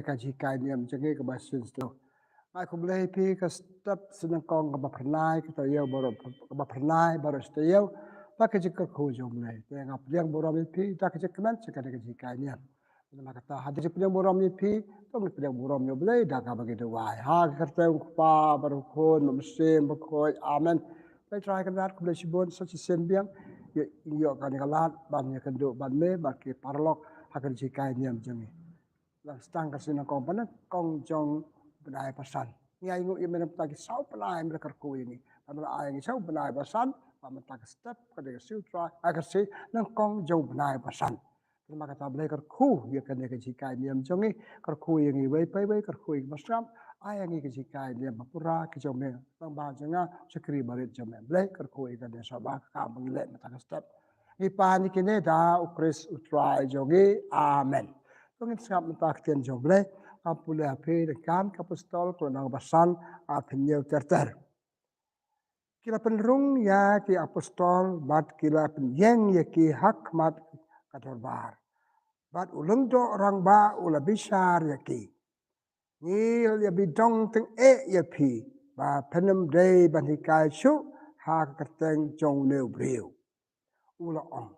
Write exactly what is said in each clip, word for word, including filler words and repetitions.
ka jinghikai niam jong ngi kaba shisien. Nga ai khublei phi ka step sien nyngkong kaba phyrnai, ka taïew baroh, kaba phyrnai baroh shi taïew. Ba ka jingkyrkhu jong U Blei. Te nga pdiang burom ïa phi da ka jingkmen sha kane ka jinghikai niam. Namar kata ha ka jingpdiang burom ïa phi, to ngin pdiang burom ïa U Blei da kaba ngi duwai. Ha ka kyrteng U Kpa bad U Khun bad U Mynsiem Bakhuid. Amen. Blei Trai Kynrad, khublei shibun sa shisien biang. Ïa, ïa kane ka lad ban ïakynduh bad me bad ki paralok ha ka jinghikai niam jong ngi. Ngan sdang ka sien nyngkong, ba nyngkong jong u bnai ba san. Ngi ainguh ïa me namar ki saw bnai me la kyrkhu ïa ngi. Ba me la ai ngi saw bnai ba san, ba mynta ka step ka dei ka sngi U Trai, ai ka sien nyngkong jong u bnai ba san. Namar kata Blei kyrkhu ïa kane ka jinghikai niam jong ngi, kyrkhu ïa ngi iwei pa iwei, kyrkhu ïa ngi basngap, ai ïa ngi ka jinghikai niam ba pura ka jong me, bad ba jong nga, shakri barit jong me. Blei kyrkhu ïa kane sha ba ka kam ba ngi leh mynta ka step. Ngi pan ïa kine da U Khrist U Trai jong ngi. Amen. To ngin sngap mynta ka ktien jong U Blei. Nga pule ha phi na Kam ki Apostol, ka lynnong ba san, ar phew hynñiew ter ter. Ki la pynrung ïa ki apostol bad ki la pynïeng ïa ki ha khmat ka dorbar. Bad u lyngdoh rangbah u la bishar ïa ki. Ngi la ïa bidong tyngeh ïa phi ba phin ym dei ban hikai shuh ha ka kyrteng jong une u briew. U la ong,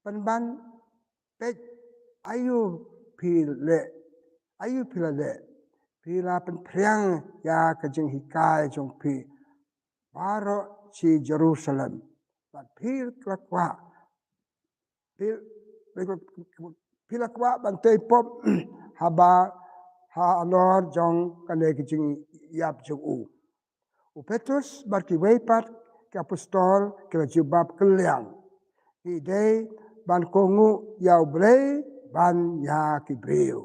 pynban peit, aïu phi leh, aïu phi la leh, phi la pynphriang ïa ka jinghikai jong phi baroh shi Jerusalem. Bad phi la kwah, phi, phi la kwah ban tei pop haba halor jong kane ka jingïap jong u. U Petrus bad kiwei pat ki apostol ki la jubab kylliang, ngi dei ban kohnguh ïa U Blei ban ïa ki briew.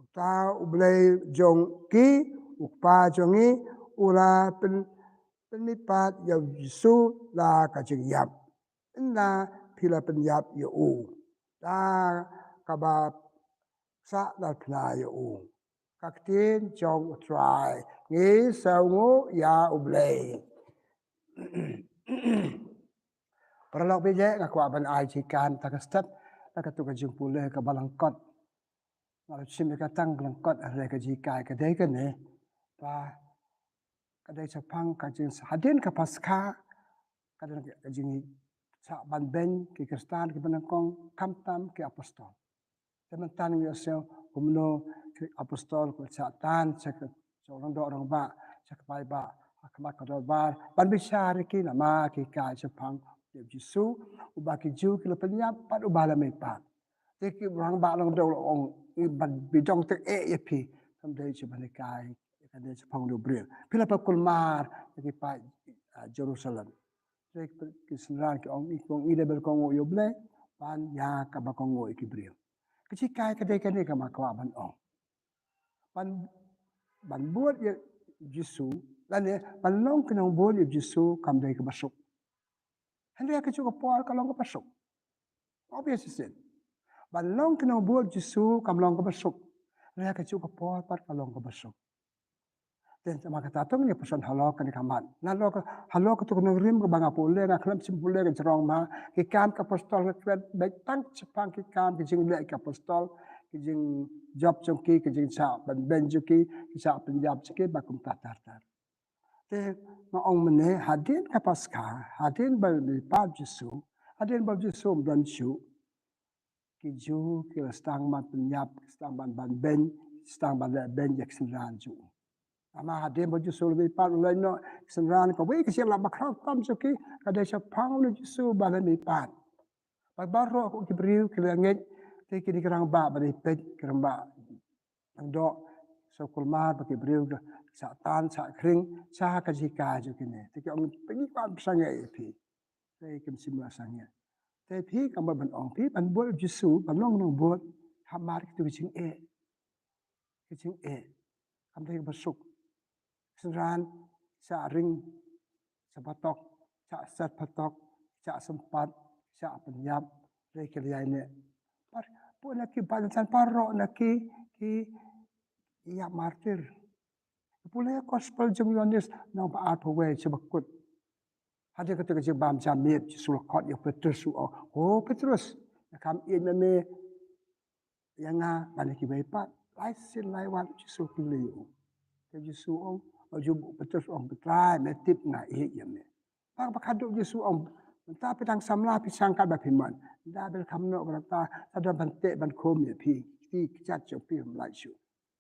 Uta U Blei jong ki, U Kpa jong ngi, u la pyn, pynmihpat ïa u Jisu la ka jingïap. Ynda phi la pynïap ïa u da kaba sah da phla ïa u. Ka ktien jong U Trai. Ngi sngewnguh ïa U Blei. Paralok baieit, nga kwah ban ai jingkren ta ka step, na katu ka jingpule kaba lyngkot. Nga la shim ïa ka tang lyngkot hynrei ka jinghikai ka dei kane. Ba ka dei shaphang ka jing, hadien ka Paskha, ka dei ka jingshah banbeiñ ki Khristan kiba nyngkong, khamtam ki apostol. Te mynta ngi ïohsngew kumno ki apostol ki la shah tan sha ka, sha u lyngdoh rangbah, sha ka paidbah ha khmat ka dorbar ban bishar ïa ki namar ki hikai shaphang U Jisu, uba ki Jiw ki la pynïap bad uba la mihpat. Te ki rangbah lyngdoh la ong, ngi ban bidong tyngeh ïa phi, kam dei shuh ban hikai ïa kane shaphang une u briew. Phi la pynkulmar ïa ki paid, ah, Jerusalem. Te ki synran ki ong, ki ong, ngi dei ban kohnguh ïa U Blei ban ïa kaba kohnguh ïa ki briew. Ka jinghikai ka dei kane kaba nga kwah ban ong. Ban, ban bud ïa U Jisu, lane ban long ki nongbud ïa U Jisu kam dei kaba suk. Hynrei ha kajuh ka por ka long kaba suk. Obvious is it. Ban long ki nongbud U Jisu kam long kaba suk. Hynrei ha kajuh ka por pat ka long kaba suk. Te namar kata to ngin ïa pyrshang halor kane ka mat. Nalor ka, halor katu ka nongrim kaba nga pule, nga khlem shym pule ka jrong ma, ki Kam ki Apostol ka klet beit tang shaphang ki kam ki jingleh ki apostol, ki jingjop jong ki, ki jingshah banbeiñ jong ki, ki shah pynïap jong ki, bad kumta ter ter. Te nga ong mynne, hadien ka Paskha, hadien ba la mihpat U Jisu, hadien ba U Jisu um don shuh, ki Jiw ki la sdang ban pynïap, ki sdang ban banbeiñ, sdang ban leh beiñ ïa ki synran jong u. Namar hadien ba U Jisu u la mihpat, u la leit noh, ki synran, kawei ka jingïalap bakhraw tam jong ki ka dei shaphang une U Jisu ba la mihpat. Bad baroh ki briew ki la ngeit, te kine ki rangbah ba dei peit, ki rangbah lyngdoh, shu kulmar ba ki briew ki shah tan, shah khring sha ka jinghikai jong kine. Te ki ong, phi, ngi kwah ban pynsangeh ïa phi. Te kim shym la sangeh. Te phi, kam, ban ong phi ban bud U Jisu ban long nongbud, hamar kitu ki jingeh. Ki jingeh. Kam dei kaba suk. Ki synran shah ring sha phatok, shah set phatok, shah sympat, shah pynïap, hynrei ki la ïaineh. Par, pun na ki, ba san, baroh na ki, ki ïap martir. Pule Gospel jong u Ïoannis, lynnong ba arphew wei, shu ba kut. Hadien katu ka jingbam jam miet, U Jisu u la khot ïa u Petrus, u ong, ko Petrus, lada kham ïeit ma me ïa nga ban ïa kiwei pat, Lai sien lai wat Jisu kylli u. Te Jisu ong, u Petrus ong, Trai, me tip nga ïeit ïa me. Bad ba khadduh Jisu ong, mynta phi dang samla, phi shang kat ba phi mon. Ynda bad kham noh ka rta, sa don ban teh ban khum ïa phi. Ki kjat jong phi ym lait shuh.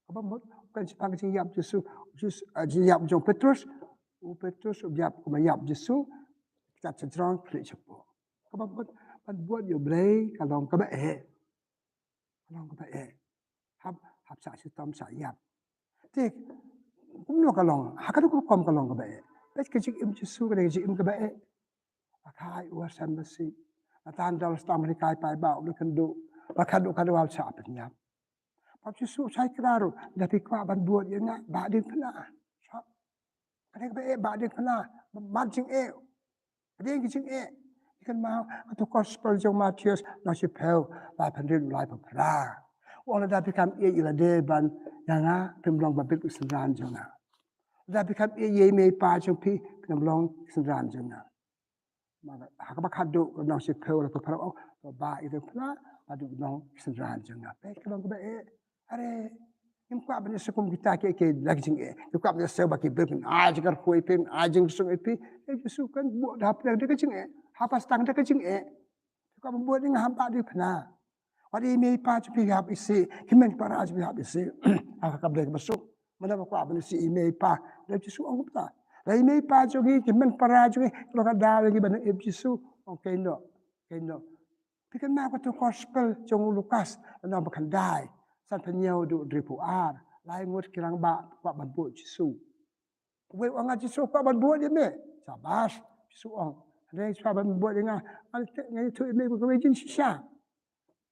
Kaba mut, kan shaphang ka jingïap Jisu, Jisu, eh, jingïap jong Petrus, u Petrus u ïap, kumba ïap Jisu, kjat shajrong khlieh shapoh. Kaba mut, ban bud ïa U Blei ka long kaba eh. Ka long kaba eh. Hap, hap shah shitom shah ïap. Te kumno ka long, ha kano ka rukom ka long kaba eh? Peit ka jingim Jisu ka dei ka jingim kaba eh. Ba kha ai u Hashem Masi. Natan dal stam ri kai paidbah u kynduh. Ba khadduh khadduh hap shah pynïap. Bad Jisu u shai kynmaw ruh, lada phi kwah ban bud ïa nga, bah diengphna. Shah. Ka dei kaba eh, bah diengphna. Mad jingeh. Ka dei ka jingeh. Phi kynmaw, kato ka gospel jong u Mathaios, lynnong shiphew, laiphew hynriew, laiphew phra. U ong lada phi kam ïeit ïa lade ban ïa nga, phim long ba bit ki synran jong nga. Lada phi kam ïeit ïa i mei i pa jong phi, phim long ki synran jong nga. Ma, ha kaba khadduh, lynnong shiphew, laiphew phra, u ong, to bah ïa i diengphna, haduh kin long ki synran jong nga. Peit ka long kaba eh. Are, ngim kwah ban ïasuk kum kita kiei kiei, la ki jingeh. Ngim kwah ban ïasuk ba ki briew kin ai jingkyrkhu ïa phi, kin ai jingsuk ïa phi. Eh, Jisu kan buh da hapdeng da ka jingeh. Ha ba sdang da ka jingeh. Ngim kwah ban bud ïa nga, hap bah diengphna. Wat ïa i mei i pa jong phi hap isih, ki hynmen ki para jong phi hap isih. Ha ka kam dei kaba suk. Mano ba kwah ban isih i mei i pa. Lada Jisu ong kumta. Lada i mei i pa jong ngi, ki hynmen ki para jong ngi, ki long ka daw ïa ngi ban ïeit Jisu. Ong kynnoh, kynnoh. Phi kynmaw kato ka gospel jong u Lukas, lynnong ba khyndai. Sanphew hynñiew haduh hynriewphew ar. Lai ngut ki rangbah kwah ban bud Jisu. Uwei u ong nga Jisu kwah ban bud ïa me. Shabash, Jisu ong. Hynrei shuwa ban bud ïa nga, ngan ïathuh ïa me kawei ka jingshisha.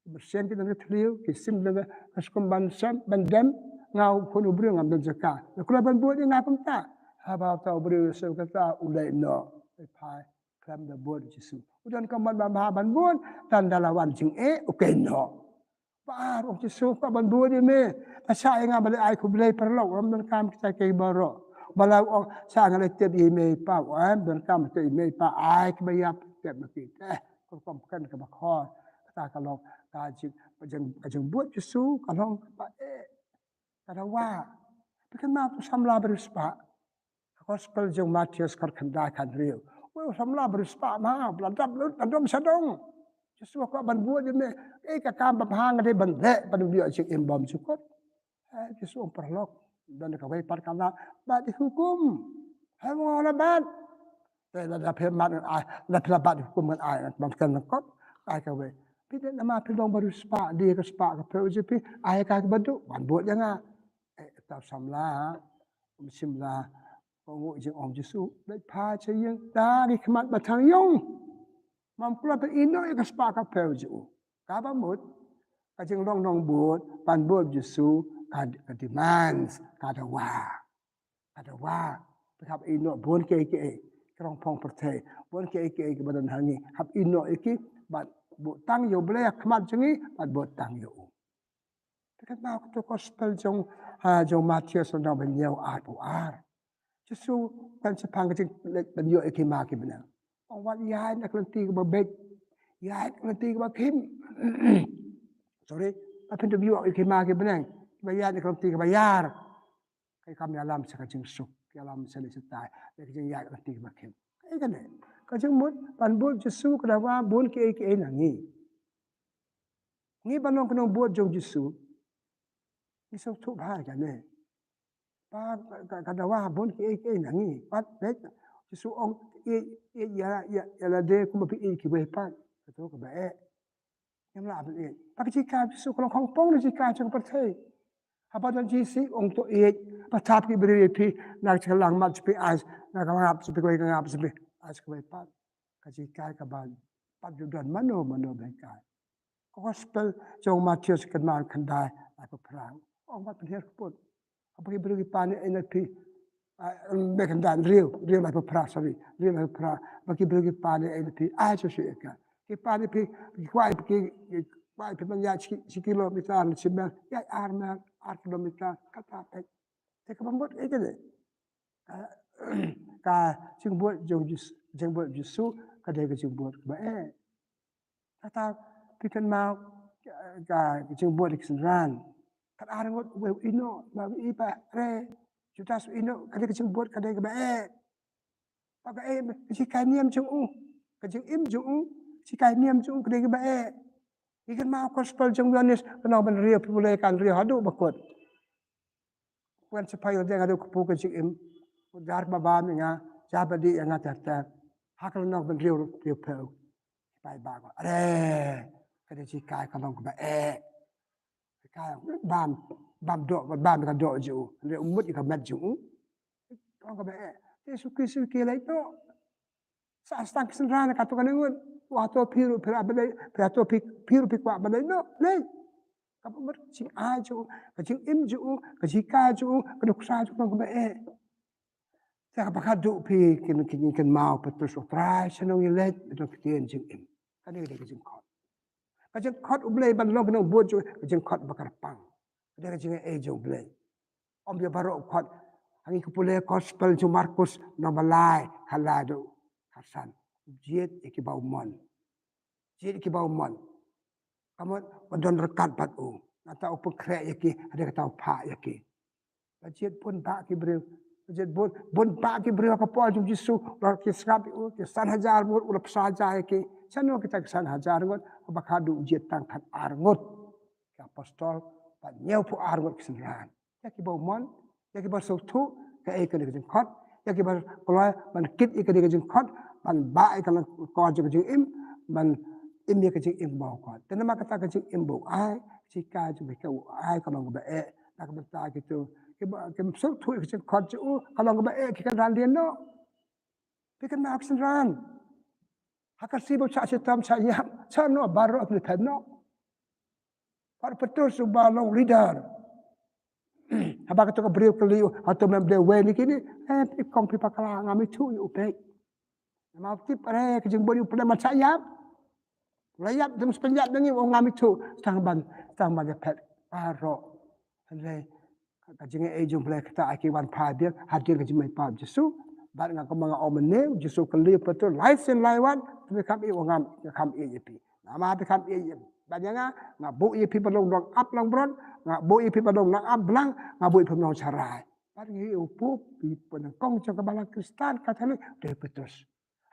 Ki mynsiem ki don ka thliew, ki sim don ka skum ban sem, ban dem, nga u Khun u briew ngam don jaka. Lada khlem ban bud ïa nga kumta. Haba uta u briew u ïohsngew kata u leit noh. Phi phai, khlem da bud Jisu. U don ka mon ba bha ban bud, tang da la wan jingeh, u kynnoh. Ba ar, ong Jisu, kwah ban bud ïa me. Te shah ïa nga ba leit ai khublei paralok, ngam donkam kita kiei baroh. Ba la ong, shah nga leit tip ïa i mei i pa, ngam donkam tip ïa i mei i pa, ai kiba ïap, tip ma ki. Eh, ka rukom kren kaba khor. Kata ka long, ka jing, ka jing, ka jingbud Jisu, ka long kaba eh. Ka dawa. Phi kynmaw uto u samla bariewspah. Ka gospel jong u Mathaios khyndai khathynriew. Uei u samla bariewspah ma, ba la dap lut, la dom sha dong. Jisu kwah ban bud ïa me. Ei ka kam ba bha nga dei ban leh, ban ïoh jingim bymjukut. Eh, Jisu ong paralok. Don kawei pat ka lad. Bah dei hukum. Hei mo la bat. Te lada phi mad ngan ai, lada phi la bat hukum ngan ai, ngan ban kren lyngkot, ai kawei. Phi dei namar phi long bariewspah, dei ka spah ka phew jong phi, ai ka kaba duh, wan bud ïa nga. Eh, uta u samla, um shym la kohnguh jingong Jisu, leit phai sha ïing, da ki khmat ba thang ïung. Ym kwah ban ïehnoh ïa ka spah ka phew jong u. Kaba mut, ka jinglong nongbud, ban bud Jisu, ka, ka demands, ka dawa. Ka dawa, phi hap ïehnoh bun kiei kiei, ki rong phong pyrthei, bun kiei kiei kiba don ha ngi, hap ïehnoh ïa ki, bad buh tang ïa U Blei ha khmat jong ngi, bad buh tang ïa u. Phi kynmaw kato ka gospel jong, ha, jong u Mathaios lynnong ba hynñiew arphew ar. Jisu u kren shaphang ka jingleit ban ïoh ïa ki ma ki bneng. Ong wat ïaid na ka lynti kaba beit, ïaid na ka lynti kaba khim. Sorry, ba phin ïoh ïa ki ma ki bneng, ba ïaid na ka lynti kaba ïar. Ka kam ïalam sha ka jingsuk, ïalam sha lei sha tai, da ka jingïaid ka lynti kaba khim. Kaei kane? Ka jingmut ban bud Jisu ka dawa bun kiei kiei na ngi. Ngi ban long ki nongbud jong Jisu. Ngi sngewthuh bha ïa kane. Ba ka, ka, ka dawa bun kiei kiei na ngi. Pat beit Jisu ong ïeit, ïeit ïa, ïa, ïa lade kumba phi ïeit kiwei pat. Kato kaba eh. Ngim lah ban ïeit. Ba ka jinghikai Jisu ka long khongpong na ka jinghikai jong ka pyrthei. Haba don jingsih ong to ïeit. Ba thap ki briew ïa phi na ka jingïalang mat jong phi, ai na ka ngap jong phi, kawei ka ngap jong phi, ai sa kawei pat. Ka jinghikai kaba pat ju don mano mano ba hikai. Ka gospel jong u Mathaios kynmaw khyndai, laiphew phra. Ong wat pynhiar kput. Haba ki briew ki pan ei na phi. Ah, em, khyndai, hynriew, hynriew laiphew phra, sorry. Hynriew laiphew phra. Haba ki briew ki pan ei na phi, ai shuh shuh ïa ka. Ki pan ei phi, ki kwah ei phi, ki kwah ei phi ban ïaid shi, shi kilometer, shi mile, ïaid ar mile, ar kilometer, kata peit. Te kaba mut ei kane. Ka, ka jingbud jong Jis-, jingbud Jisu, ka dei ka jingbud kaba eh. Kata phi kynmaw, ka, ka jingbud ki synran. Khat ar ngut, uwei u ïehnoh, ba u ïehnoh, re, Judas u ïehnoh, ka dei ka jingbud, ka dei kaba eh. Ba ka eh, ka jinghikai niam jong u, ka jingim jong u, ka jinghikai niam jong u, ka dei kaba eh. Ïa kane ka gospel jong u Ïoannis, ka nong ban riew, phi pule kan riew haduh ba kut. Wan sa phi ïa ka dei ka kpu ka jingim. Jar ba bam ïa nga, jar ba dih ïa nga ter ter. Ha ka nong ban riew, riew phew. Pai ba ko. Are, ka dei jinghikai ka long kaba eh. Ka bam, bam doh, bam ka doh jong u. Re u mut ïa ka met jong u. Ka long kaba eh. Te Jisu Khrist ki leit noh. Sa stang ki synran katto katne ngut. Wa to phi ruh phi ruh ba leit, phi to phi, phi ruh phi kwah ba leit noh. Leit. Kaba mut ka jingai jong u, ka jingim jong u, ka jinghikai jong u, ka nuksa jong u, kaba eh. Te kaba khatduh phi kin, kin, kin kynmaw Petrus, U Trai, shano ngi leit, ba don ktien jingim. Kane ka dei ka jingkhot. Ka jingkhot U Blei ban long ki nongbud jong u, ka jingkhot ba kyrpang. Ka dei ka jingaiei jong U Blei. Ym ïa baroh khot. Ha ngi ki pule gospel jong u Markus, nong ba lai, khatlai haduh khatsan. Jied ïa kiba u mon. Jied ïa kiba u mon. Ka mut ba don ryngkat bad u. Nangta u pynkhreh ïa ki, hadien kata u phah ïa ki. Ba jied bun bah ki briew. Ba jied bun, bun bah ki briew ha ka por jong u Jisu. Lor ki sngap ïa u, ki san hajar ngut, u la pynshai ïa ki. Shano kita ki san hajar ngut, kaba khatduh jied tang khat ar ngut. Ki apostol, bad hynñiew phew ar ngut ki synran. Ïa kiba u mon, ïa kiba sngewthuh, kaei kane ka jingkhot, ïa kiba kloi ban kit ïa kane ka jingkhot, ban bah ïa ka lyngkor jong ka jingim, ban im ïa ka jingim ba u khot. Te namar kata ka jingim ba u ai, ka jinghikai jong u ba u ai ka long kaba eh, na ka bynta kito kiba kim sngewthuh ïa ka jingkhot jong u, ka long kaba eh, ki kynran dien noh. Phi kynmaw ki synran. Ha ka sngi ba u shah shitom shah ïap, shano baroh ki la phet noh. Pat Petrus uba long leader. Haba kato ka briew kylli u, hato mem dei uwei na kine, eh, phi kong phi bakla, ngam ithuh ïa u peit. Namar u tip re ka jingbun u pynlong ban shah ïap. La ïap, dang sa pynïap na ngi, u ong ngam ithuh, tang ban, tang ban ïaphet baroh. Hynrei ka jingaiei jong U Blei kata, ai ki wan phai biang hadien ka jingmih pap Jisu. Bad nga kumba nga ong mynne, Jisu kylli u Petrus lai sien lai wat, phi kham ïeit, u ong ngam, nga kham ïeit ïa phi. Namar phi kham ïeit ïa, bad ïa nga, nga buh ïa phi ban long nongap nongbrot, nga buh ïa phi ban long nongap blang, nga buh ïa phi ban long sharai. Bad ngi ïohi u pop, phi pynlong kong jong ka balang Khristan Katholik, dei u Petrus.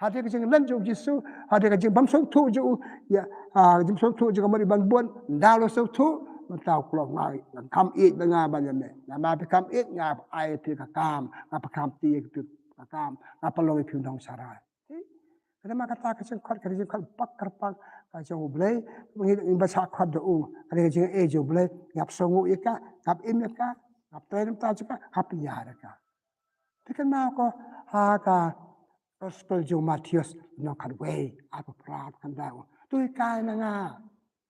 Hadien ka jinglen jong u Jisu, hadien ka jingbymsngewthuh jong u, ïa, ah, jingbymsngewthuh jong ka Mari ban bud, ynda u la sngewthuh, mynta u kloi, nga, nga kham ïeit ba nga ban ïa me. Namar phi kham ïeit, nga ai ïa phi ka kam, nga pynkham ïa phi ka kam, nga pynlong ïa phi u nongsharai. Te, ka dei ma kata ka jingkhot, ka dei ka jingkhot ba kyrpang, ka jong U Blei, ngi, ngi ba shah khot da u, ka dei ka jingaiei jong U Blei, ngap sngew ïa ka, ngap im ïa ka, ngap trei na ka bynta jong ka, ngap pynïar ïa ka. Phi kynmaw ko ha ka gospel jong u Mathaios lynnong khatwei, arphew phra, khyndai. To hikai na nga.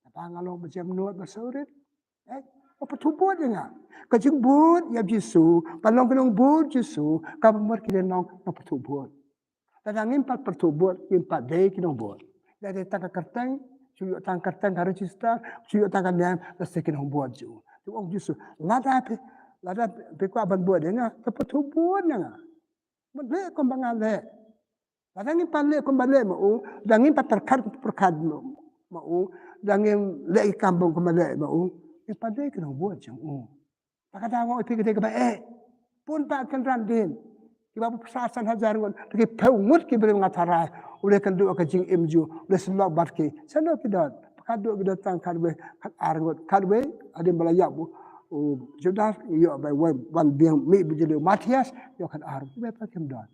Naba nga long ba jem nud ba sawrit. Eh, u pathuh bud ïa nga. Ka jingbud ïa u Jisu, ban long ki nongbud u Jisu, kaba mut ki dei nong, nong pathuh bud. Lada ngim pat pathuh bud, ngim pat dei ki nongbud. Lada dei tang ka kyrteng, shu ïoh tang kyrteng ka register, shu ïoh tang ka niam, lada dei ki nongbud jong u. Te u ong u Jisu, lada phi, lada phi kwah ban bud ïa nga, to pathuh bud na nga. Mut leh kumba nga leh. Lada ngim pat leh kumba leh ma u, lada ngim pat pyrkhat kumba pyrkhat ma, ma u, lada ngim leh ki kam bun kumba leh ma u, ngim pat dei ki nongbud jong u. Ba ka daw nga ong ïa phi ka dei kaba eh. Bun bah kynran dien. Kiba bun pisa san hajar ngut, ki phew ngut ki briew nga tharai. U la ïakynduh ka jingim jong u, u la syllok bad ki. Shano ki don? Ba ka duh ki don tang khatwei, khat ar ngut, khatwei, hadien ba la ïap u, u Judas, ïoh ba wan, wan biang mih bad jong u Mathaios, ïoh khat ar, kiwei pat kim don.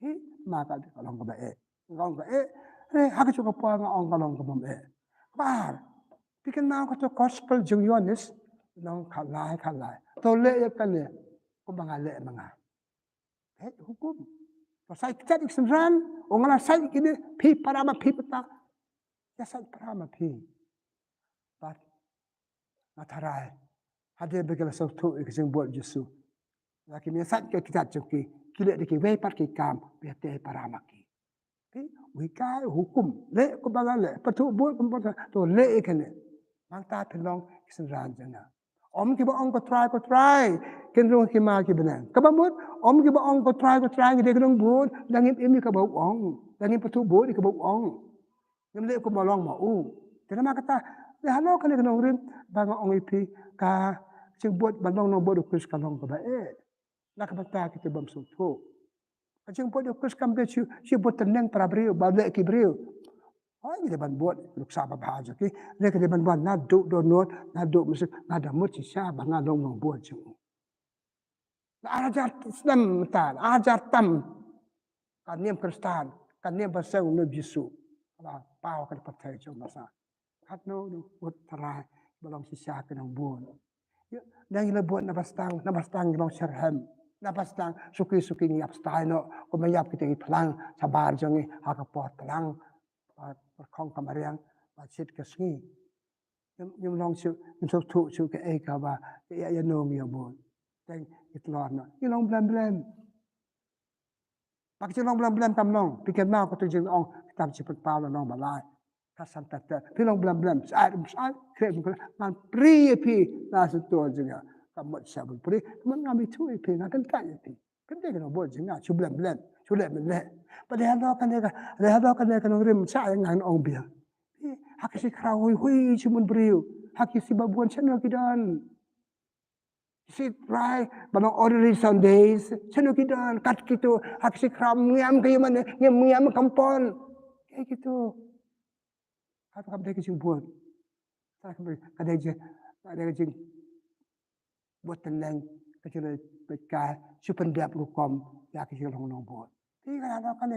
Hi, ma ka dei ka long kaba eh. Ka long kaba eh. Re, ha ka juh ka por nga ong ka long kaba eh. Kaba ar. Phi kynmaw kato gospel jong u Ïoannis, lynnong khatlai, khatlai. To leh ïa kane kumba nga leh ma nga. Heh, hukum. To sait kjat ïa ki synran, u ong nga la sait ïa kine, phi para ma phi pata. Ïa sait para ma phi. Bad nga tharai, hadien ba ki la sngewthuh ïa ka jingbud Jisu, la ki mih sait ka kjat jong ki, ki leh da kiwei pat ki kam ba ïatei para ma ki. Ki, u hikai, u hukum, leh kumba nga leh, pathuh bud kumba nga, to leh ïa kane. Nangta phin long ki synran jong nga. Ym kiba ong ko Trai, ko Trai, kin rung ha ki ma ki bneng. Kaba mut, ym kiba ong ko Trai, ko Trai, ngi dei ki nongbud, da ngim im ïa kaba u ong, da ngim pathuh bud ïa kaba u ong. Ngim leh kumba long ma u. Te namar kata, leh halor kane ka nongrim, ba nga ong ïa phi, ka Jingbuaid ban long nongbud u Khrist ka long kaba eh. Na ka bynta kito bym sngewthuh. Ka jingbud u Khrist kam dei shu, shu bud tneng para briew, ba leh ki briew. Hooid, ngi dei ban bud, nuksa babha jong ki. Ngi dei ban bud naduh dohnud, naduh mynsiem, naduh mut shisha ba nga long nongbud jong u. La ar hajar snem mynta, la ar hajar tam. Ka niam Khristan, ka niam ba seng u Jisu. Ka la paw ka pyrthei jong u Messiah. Katno u nongbud tharai ba long shisha ki nongbud. Ïa, dang ïa la bud na ba sdang, na ba sdang ngi long syrhem. Na ba sdang suki suki ngi ïap stai noh, kumba ïap kita ki phlang shabar jong ngi ha ka por tlang. Ba pyrkhong ka mariang, ba shit ka sngi. Ngim, ngim long shuh, ngim sngewthuh shuh kaei kaba ïa, ïa nong ïa bud. Teng ïa tlor noh. Ngi long blem blem. Ba ka jinglong blem blem kam long, phi kynmaw kata ka jingong, kitab Jingpynpaw lynnong ba lai. Ka san ter ter. Phi long blem blem, sait, sait, khreh, khreh, ngan prie ïa phi, na sngewthuh jong nga. Ka mut sha bun prie, ka mut ngam ithuh ïa phi, ngan kyntait ïa phi. Kyntait ka nongbud jong nga, shu blem blem, shu leh mleh. Ba dei halor kane ka, dei halor kane ka nongrim, sait ïa ngan ong biang. Phi, ha ki shi khraw hui hui, shi mun briew, ha ki shi ba bun shano ki don. Shi trai, ba long ordinary Sundays, shano ki don, kat kito, ha ki shi khraw ngiam ka ïa mane, ngiam ngiam kam pon. Kaei kito. Hato kam dei ka jingbud. Ka dei ka jing, ka dei ka jingbud tneng, ka jingbud ka, shu pyndep rukom ïa ka jinglong nongbud. Phi, ka long kane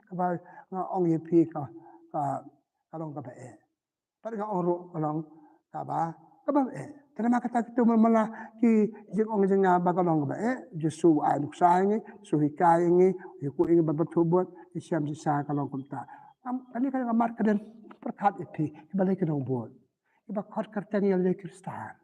kaba nga ong ïa phi ka, ka, ka long kaba eh. Pat nga ong ruh ka long kaba, kaba eh. Te namar kata kito mynta ki jingong jong nga ba ka long kaba eh. Jisu ai nuksa ïa ngi, Jisu hikai ïa ngi, ïa ku ïa ngi ban pyrthuh bud, ïa shem shisha ka long kumta. Kane ka mat ka don pyrkhat ïa phi, kiba leh ki nongbud. Kiba khot kyrteng ïa lade Khristan.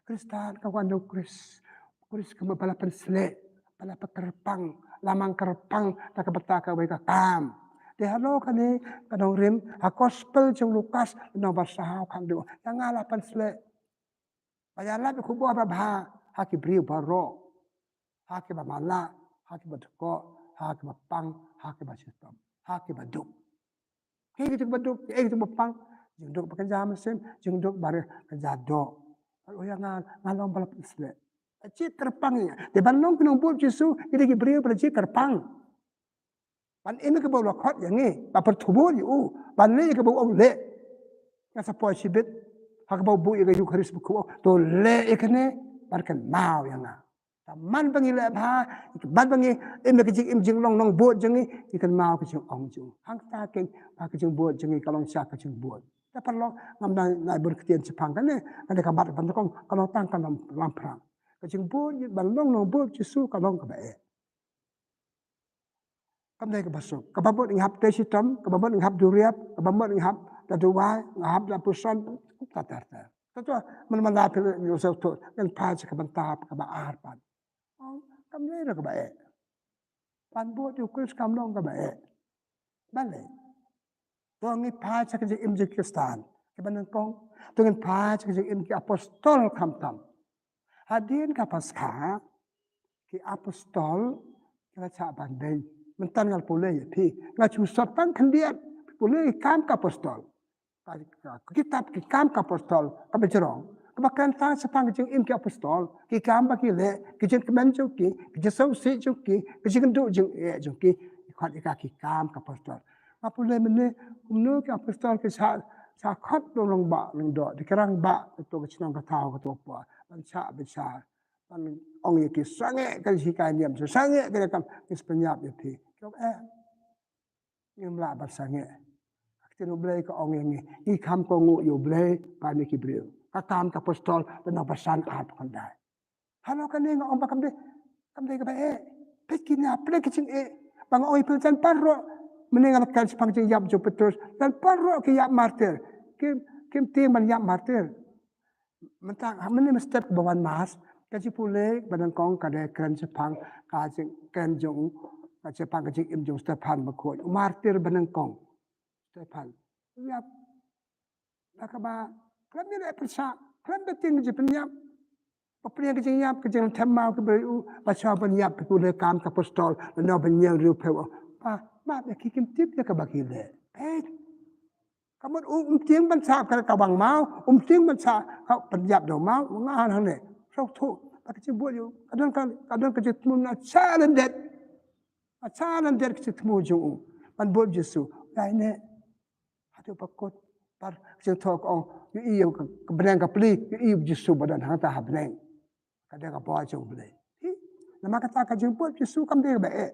Khristan ka wan da u Khrist. Khrist ka mut ba la pynshlei, ba la pynkyrpang, la mang kyrpang, da kaba ta kawei ka kam. Te halor kane ka nongrim, ha gospel jong Lukas, lynnong ba saw khan dei, ïa nga la pynshlei. Ba ïalap ïa ka khubor babha, ha ki briew baroh. Ha kiba malah, ha kiba dkoh, ha kiba pang, ha kiba shitom, ha kiba duk. Kiei kito kiba duk, kiei kito kiba pang, jingduk ba kynja mynsiem, jingduk ba kynja doh. Bad u ïa nga, nga long ba la pynshlei. Jied kyrpang ïa nga. Te ban long ki nongbud Jisu, ki dei ki briew ba la jied kyrpang. Ban im ïa kaba u la khot ïa ngi, ba pyrthuh bud ïa u, ban leh ïa kaba u ong leh. Nga sa poi shibit, ha kaba u buh ïa ka Eukharist bakhuid, to leh ïa kane, ban kynmaw ïa nga. Tang man ba ngi leh bha, man ba ngi im ïa ka jingim jinglong nongbud jong ngi, ngi kynmaw ka jingong jong u. Hangta keiñ ba ka jingbud jong ngi ka long sha ka jingbud. Te paralok, ngam nang nai bun ktien shaphang kane, kane ka mat ba nyngkong, ka long tang ka lamphrang. Ka jingbud, ban long nongbud Jisu ka long kaba eh. Kam dei kaba suk. Kaba mut ngi hap tei shitom, kaba mut ngi hap duriap, kaba mut ngi hap da duwai, ngi hap da puson, kumta ter ter. Te to, man man la phi ngi suk to, ngan phai sha ka bynta kaba ar pat. Ong, kam dei ruh kaba eh. Ban bud ïa u Khrist kam long kaba eh. Balei? To ngin phai sha ka jingim jong ki Khristan kiba nyngkong. To ngin phai sha ka jingim ki apostol khamtam. Hadien ka Paskha, ki apostol ki la shah ban beiñ. Mynta nga la pule ïa phi. Nga shu sot tang khyndiat. Pule ki Kam ka Apostol. Ka, ka, ka kitab ki Kam ka Apostol, kaba jrong. Kaba kren tang shaphang ka jingim ki apostol. Ki kam ba ki leh, ki jingkmen jong ki, ki jingsngewsih jong ki, ki jingduh jingeh jong ki. Ki khot ïa ka ki Kam ka Apostol. Nga pule mynne, kumno ki apostol ki shah, shah khot da u rangbah, rangbah, da ki rangbah, kato ka shnong ka thaw, kato ka por. Ban shah, ban shah. Ban ong ïa ki sangeh ka jinghikai niam, sangeh ka jingkam, ki sa pynïap ïa phi. Ki ong eh. Ngim lah ban sangeh. Ka ktien U Blei ka ong ïa ngi. Ngi kham kohnguh ïa U Blei bad ïa ki briew. Ka Kam ka Apostol, lynnong ba san arphew khyndai. Halor kane nga ong ba kam dei, kam dei kaba eh. Peit kine, peit ki jingeh. Ba nga ong ïa phi, jan baroh. Mynne nga la kren shaphang jingïap jong u Petrus. Jan baroh ki ïap martir. Kim, kim tieng ban ïap martir. Mynta, ha mynne mynstep kaba wan Mass, ka jingpule ba nyngkong ka dei kren shaphang ka jingkren jong, ka shaphang ka jingim jong u Stephan bakhuid, u martir ba nyngkong. Stephan. Ïap. Ba kaba khlem ïaleh pyrshah, khlem da tieng ka jingpynïap. Ba pyrshah ka jingïap, ka jingthem maw ki briew, ba shu ban ïap, pule Kam ka Apostol, lynnong ba hynñiew hynriewphew. Ba, ba, ba ki kim tip ïa kaba ki leh. Peit. Ka mut um tieng ban shah ka, ka bang maw, um tieng ban shah ka pynïap da u maw, nga han hangne. Sngewthuh ba ka jingbud ïa u ka don ka, ka don ka jingthmu na challenge. Ka challenge ka jingthmu jong u ban bud Jisu. Lai ne. Haduh ba kut par ka jingthoh ka ong ïohi ïa ka bneng ka pli, ïohi ïa u Jisu ba don hangta ha bneng. Ka dei ka bor jong U Blei. Hi, namar kata ka jingbud Jisu kam dei kaba eh.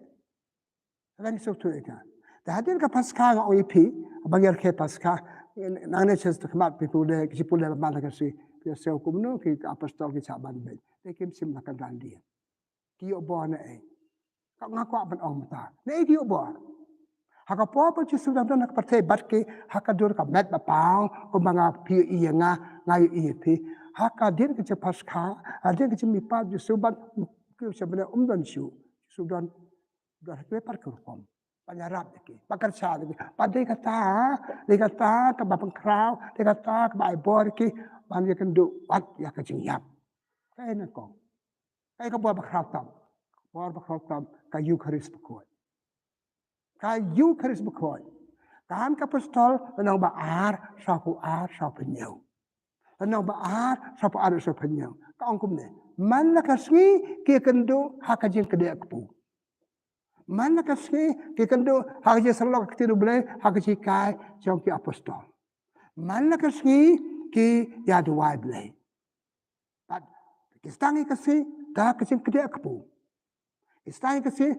Ka dei sngewthuh ïa ka. Te hadien ka Paskha nga ong ïa phi, ba ngi rakhe Paskha, nangne sha khmat phi pule, ki pule ba man la ka sngi, phi ïohsngew kumno ki apostol ki shah ban beit. Te kim shim la ka dang dien. Ki ïoh bor na ei? Ka nga kwah ban ong mynta. Na ei ki ïoh bor? Ha ka por ba Jisu dang don ha ka pyrthei bad ki, ha ka dur ka met ba paw, kumba nga phi ïohi ïa nga, nga ïohi ïa phi. Ha ka dien ka jingpaskha, ha dien ka jingmihpat Jisu bad ki sha bneng um don shuh. Jisu don, don ha ki par ki rukom. Ban ïarap ïa ki, ban kyrshan ïa ki. Bad dei kata, dei kata kaba pynkhraw, dei kata kaba ai bor ïa ki ban ïakynduh wat ïa ka jingïap. Kaei na kong? Kaei ka bor ba khraw tam? Ka bor ba khraw tam ka Eukharist bakhuid. Ka Eukharist bakhuid. Kam ka Apostol lynnong ba ar, saw phew ar, saw phew hynñiew. Lynnong ba ar, saw phew ar, saw phew hynñiew. Ka ong kumne. Man la ka sngi ki ïakynduh ha ka jingkdiah kpu. Man la ka sngi ki ïakynduh ha ka jingsyllok ka ktien U Blei, ha ka jinghikai jong ki apostol. Man la ka sngi ki ïaduwai Blei. Bad ki sdang ïa ka sngi da ka jingkdiah kpu. Ki sdang ïa ka sngi,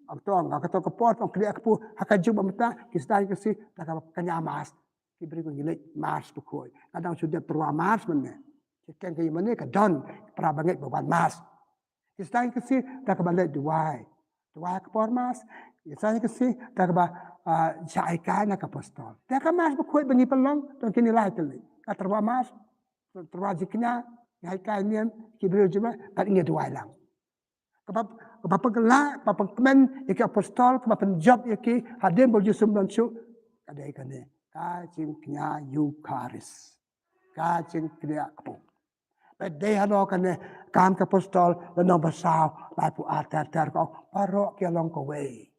ong to, nga, ka to ka por, ong kdiah kpu, ha ka juk ba mynta, ki sdang ïa ka sngi da ka kñia Mass. Ki briew ki leit Mass bakhuid. Nga dang shu dep tyrwa Mass mynne. Ki keng ka ïa mynne ka don para bangeit ba wan Mass. Ki sdang ïa ka sngi da kaba leit duwai. Duwai ha ka por Mass. Ki sdang ïa ka sngi da kaba, ah, shah hikai na ka apostol. Da ka Mass bakhuid ba ngi pynlong, to kine lai tylli. Ka tyrwa Mass, tyrwa jingkñia, ngi hikai niam, ki briew jingma, bad ngi duwai lang. Kaba, kaba pynkylla, kaba pynkmen ïa ki apostol, kaba pynjop ïa ki hadien ba U Jisu um don shuh. Ka dei kane, ka jingkñia Eukharist. Ka jingkdiah kpu. Bad dei halor kane, Kam ki Apostol lynnong ba saw, laiphew ar ter ter ka ong, baroh ki ïa long kawei.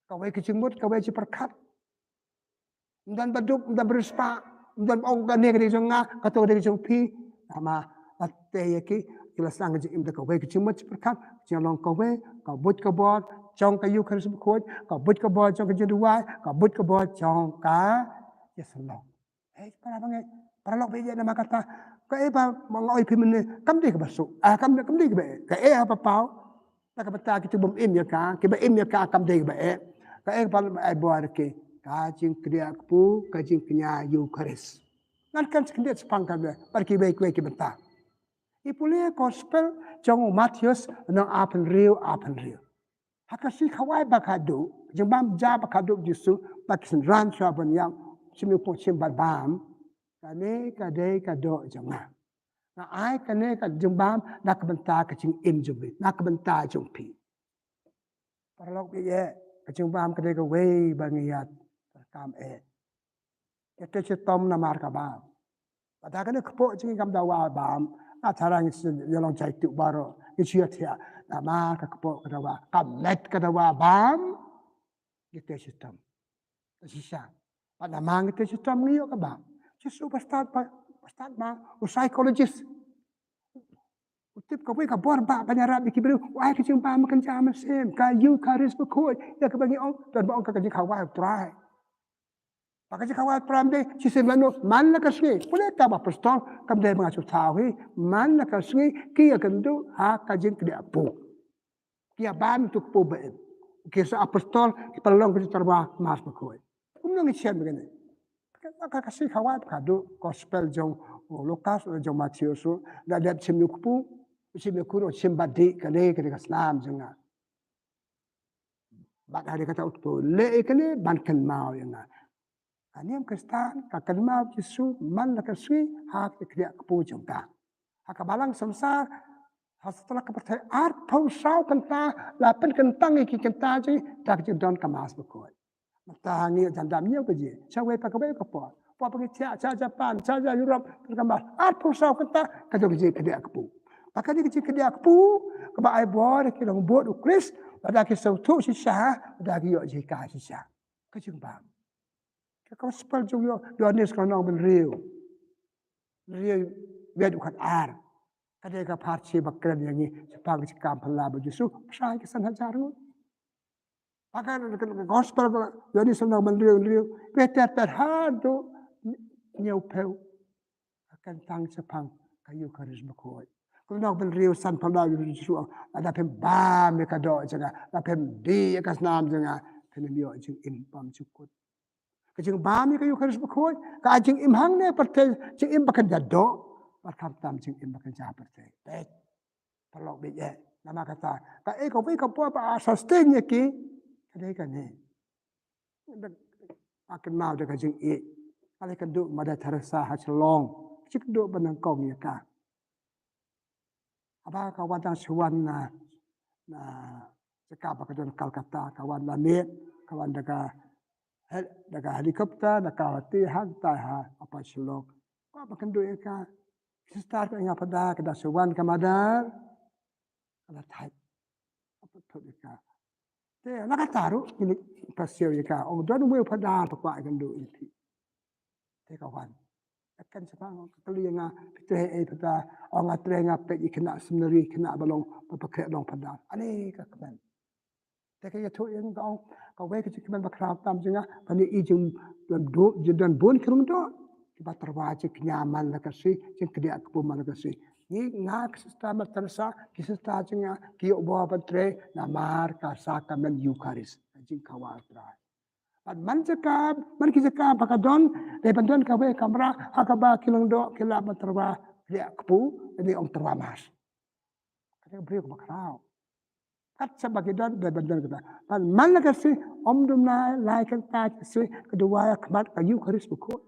Kawei ka jingmut, kawei jingpyrkhat. Ym don ba duk, ym don ba riewspah, ym don ba ong kane ka dei jong nga, kato ka dei jong phi. Namar lada ïa ki, ki la sdang ka jingim da kawei ka jingmut jingpyrkhat, jong long kawei, ka buit ka bor jong ka Eukharist bakhuid, ka buit ka bor jong ka jingduwai, ka buit ka bor jong ka jingsyllok. Hei, para bangeit, para lok baieit, namar kata kaei ba nga ong ïa phi mynne kam dei kaba suk, ah, kam, kam dei kaba eh. Kaei ha ba paw? Na ka bynta ki tu bym im ïa ka, kiba im ïa ka kam dei kaba eh. Kaei ba ai bor ki? Ka jingkdiah kpu, ka jingkñia Eukharist. Ngan kren sa khyndiat shaphang kane bad kiwei kiwei ki bynta. I pule Gospel jong u Mathaios lynnong arphew hynriew, arphew hynriew. Ha ka sngi kawei ba khadduh, jingbam ja ba khadduh Jisu bad ki synran shuwa ban ïap, shim ïa u pynshim bad bam. Kane ka dei ka doh jong nga. Nga ai kane ka jingbam na ka bynta ka jingim jong phi, na ka bynta jong phi. Para lok baieit, ka jingbam ka dei kawei ba ngi ïa, kam eh. Ïa te shitom namar ka bam. Bad ha kane ka kpoh jong ngi kam dawa bam. Nga tharai ngi shu ïa long jai tu baroh. Ngi shu ïa thiah. Namar ka kpoh ka dawa. Ka met ka dawa bam. Ngi te shitom. Te shisha. Bad namar ngi te shitom ngi ïoh ka bam. Jisu ba stad ba, ba stad ba u psychologist. U tip kawei ka bor ba ban ïarap ïa ki briew. U ai ka jingbam kynja mynsiem. Ka Eukharist bakhuid. Ïa kaba ngi ong. Don ba ong ka jingkhawai U Trai. Ba ka jingkhawai U Trai dei shisien lano, man la ka sngi. Pule Kam ki Apostol, kam dei ba nga shu thaw hi, man la ka sngi ki ïa kynduh ha ka jingkdiah kpu. Ki ïa bam ïa uto u kpu ba im. Ki sa apostol ki pynlong ka jingtyrwa Mass bakhuid. Kumno ngi shem kane? Ka, ka, ka sngi khawai khadduh, Gospel jong u Lukas, jong u Mathaios, u la dep shim ïa u kpu, shim ïa u kpu, shim ba dih, kane, kane ka snam jong nga. Bad ha kata u kpu leh ïa kane ban kynmaw ïa nga. Ka niam Khristan ka kynmaw Jisu man la ka sngi ha ka kdiah kpu jong ka. Ha ka balang samsar, ha satlak ka pyrthei arphew saw kynta la pynkyntang ïa ki kynta jong ngi da ka jingdon ka Mass bakhuid. Mynta ngi ïoh jan dap hynñiew baje, shawei pat kawei ka por. Por ba ngi thiah sha Japan, sha, sha Europe, pynkyntang Mass arphew saw kynta, ka jong ka jingkdiah kpu. Ba kane ka jingkdiah kpu kaba ai bor ïa ki rangbud u Khrist, lada ki sngewthuh shisha, lada ki ïoh jinghikai shisha. Ka jingbam. Ka Gospel jong u Ïoannis ka lynnong ba hynriew. Hynriew, wei u khat ar. Ka dei ka pharshi ba kren ïa ngi shaphang ka jingkam phylla ba Jisu, pyrshah ki san hajar ngut. Ba ka, ka, ka gospel ka Ïoannis lynnong ba hynriew, hynriew, ba ter ter haduh hynñiewphew. Ka kren tang shaphang ka Eukharist bakhuid. Ka lynnong ba hynriew, san, phylla ba Jisu, lada phim bam ïa ka doh jong nga, lada phim die ïa ka snam jong nga, phim ïoh jingim bymjukut. Ka jingbam ïa ka Eukharist bakhuid ka ai jingim hangne pyrthei, jingim ba kynja doh, bad khamtam jingim ba kynja pyrthei. Peit, paralok baieit, namar kata kaei kawei ka por ba a sustain ïa ki, ka dei kane. Ba kynmaw da ka jingïeit. Ka la ïakynduh Mother Teresa ha Shillong, jingkynduh ba nyngkong ïa ka. Haba ka wan tang shu wan na, na jaka ba ka don Calcutta, ka wan lane, ka wan da ka hel-, da ka helicopter, da ka lati hangtai ha, hapoh Shillong. Ka ba kynduh ïa ka, sister ka ïa nga, Phadar, ka dang shu wan ka Mother, ka la thait. Ka pynthut ïa ka. Te na kata ruh, kine, pasiaw ïa ka. Ong, don uwei u Phadar ba kwah ïakynduh ïa phi. Te ka wan. Ka kren shaphang, ka kylli ïa nga, phi trei ei Phadar? Ong, nga trei, nga peit ïa khynnah seminary, khynnah ba long, ba, ba khreh long Phadar. Ani ka kmen. Te ka ïathuh ïa nga, ka ong, kawei ka jingkmen bakhraw tam jong nga, ba ngi i jingdon, jingdon bun ki lyngdoh kiba tyrwa jingkñia man la ka sngi, jingkdiah kpu man la ka sngi. Ngi, nga, ka sister Mother Teresa, ki sister jong nga ki ïoh bor ban trei namar ka sakramen Eukharist, ka jingkhawa U Trai. Bad man jaka, man ki jaka ba ka don, dei ban don kawei ka kamra ha kaba ki lyngdoh ki lah ban tyrwa, kdiah kpu, dei ban ong tyrwa Mass. Ka dei ka briew kaba khraw. Kat shaba ki don, dei ban don kata. Bad man la ka sngi, ym dum nai, lai kynta ka sngi, ka duwai ha khmat ka Eukharist bakhuid.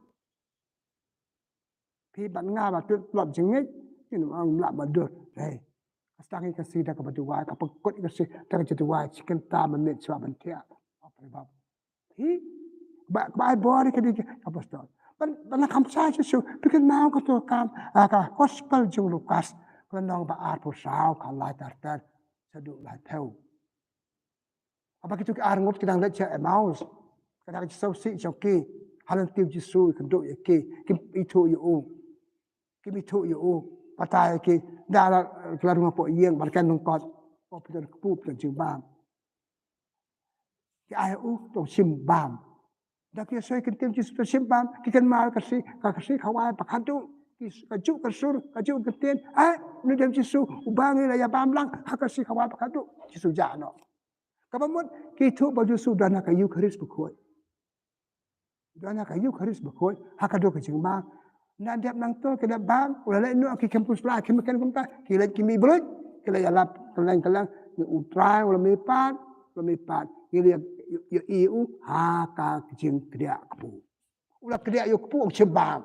Phi bad nga ba tut plot jingngeit, kin ym lah ba dur. Hei. Ka sdang ïa ka sngi da kaba duwai, ka pynkut ïa ka sngi da ka jingduwai, shi kynta minit shuwa ban thiah. Bape bap. Hi, ba, ba ai bor ïa ka dei ka apostol. Ban, ban nang kham shai shisha, phi kynmaw kato ka kam, ah, ka gospel jong u Lukas, ka lynnong ba arphew saw, ka lai ter ter shaduh laiphew. Haba kito ki arngut ki dang leit sha Emmaus, ka dang sngewsih jong ki, ha lynti u Jisu ïakynduh ïa ki, kim ithuh ïa u. Kim ithuh ïa u, batai ïa ki, da la, la rung hapoh ïing, ba la kem lyngkot, oh, phi don kpu, phi don jingbam. Ki ai u, to shim bam. Da ki ïohsngew ïa ka ktien Jisu to shim bam, ki kynmaw ka sngi, ka sngi khawai ba khadduh, ki, kajuh ka sur, kajuh ka ktien, eh, une u dei u Jisu, uba ngi la ïa bam lang, ha ka sngi khawai ba khadduh, Jisu jah noh. Kaba mut, ki ithuh ba u Jisu u don ha ka Eukharist bakhuid. U don ha ka Eukharist bakhuid, ha ka dur ka jingbam. Nang dep nangto ki dep bam, u la leit noh ki kem pus la, ki meken kumta, ki leit ki mih bluit, ki leit ïalap kylleng kylleng, ïa u Trai, u la mih pat, u la mih pat, ïa, ïa, ïa, ïa u, ha ka jingkdiah kpu. U la kdiah ïa u kpu, u shim bam.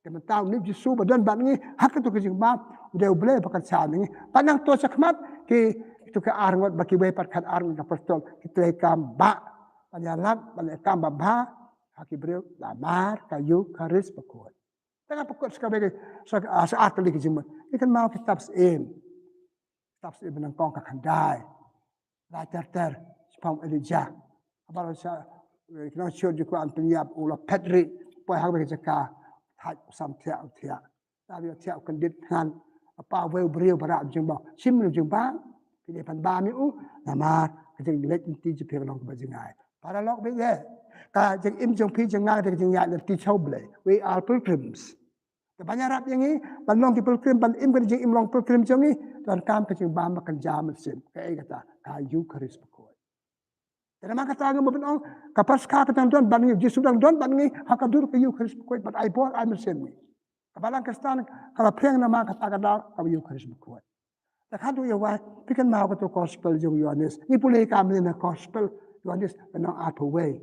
Te mynta une u Jisu ba don bad ngi, ha kato ka jingbam, u dei u Blei ba kyrshan ïa ngi. Pat nangto shakhmat, ki, kito ki arngut, ba kiwei pat khatar ngut ki apostol, ki trei kam ba, ban ïalap, ban leh kam babha, ha ki briew, namar ka Eukharist bakhuid. Te nga pynkut sa kawei ka, sa, ah, sa ar tylli ki jingmut. Ngi kynmaw ki kitab Syiem. Kitab Syiem ba nyngkong ka khyndai. Lai ter ter, shaphang u Elijah. Haba la sha, eh, ki nongshun jong u kwah ban pynïap, u la phet rieh, poi ha kawei ka jaka, thait u sam thiah, u thiah. Te u thiah u kyndit thngan, u pan uwei u briew ba rah jingbam. Shim u jingbam, phi dei ban bam ïa u, namar ka jingleit lynti jong phi ka long kaba jngai. Paralok baieit, ka jingim jong phi jong nga ka dei ka jingïaid lynti sha U Blei. We are pilgrims. Te ban ïarap ïa ngi ban long ki pilgrim, ban im ka jingim long pilgrim jong ngi, donkam ka jingbam ba kynja mynsiem. Kaei kata? Ka Eukharist bakhuid. Te namar kata nga mut ban ong, ka Paskha ka dang don bad ngi, Jisu dang don bad ngi ha ka dur ka Eukharist bakhuid, bad ai bor ai mynsiem ngi. Ka Balang Khristan ka la pyrshang namar kata ka daw, ka Eukharist bakhuid. Te khadduh ïa wai, phi kynmaw kato gospel jong u Ïoannis. Ngi pule ïa ka mynne na gospel Ïoannis, lynnong arphew wei.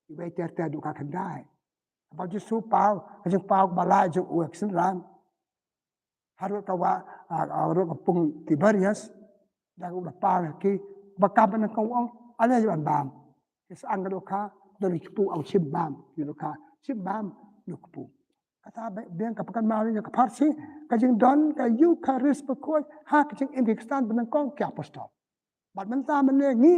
Wei ter ter haduh ka khyndai. Haba u Jisu paw, ka jingpaw kaba lai jong u ïa ki synran. Harud ka wah, ah, ah, harud ka pung Tiberias, da u la paw ïa ki, ba kam ba nyngkong u ong, ale ïa ban bam. Ki sah ka dohkha, don ki kpu, ong shim bam, ki dohkha, shim bam, ïa u kpu. Kata ba, biang ka pynkynmaw ïa ka pharshi, ka jingdon ka Eukharist bakhuid, ha ka jingim ki Khristan ba nyngkong ki apostol. Bad mynta mynne ngi,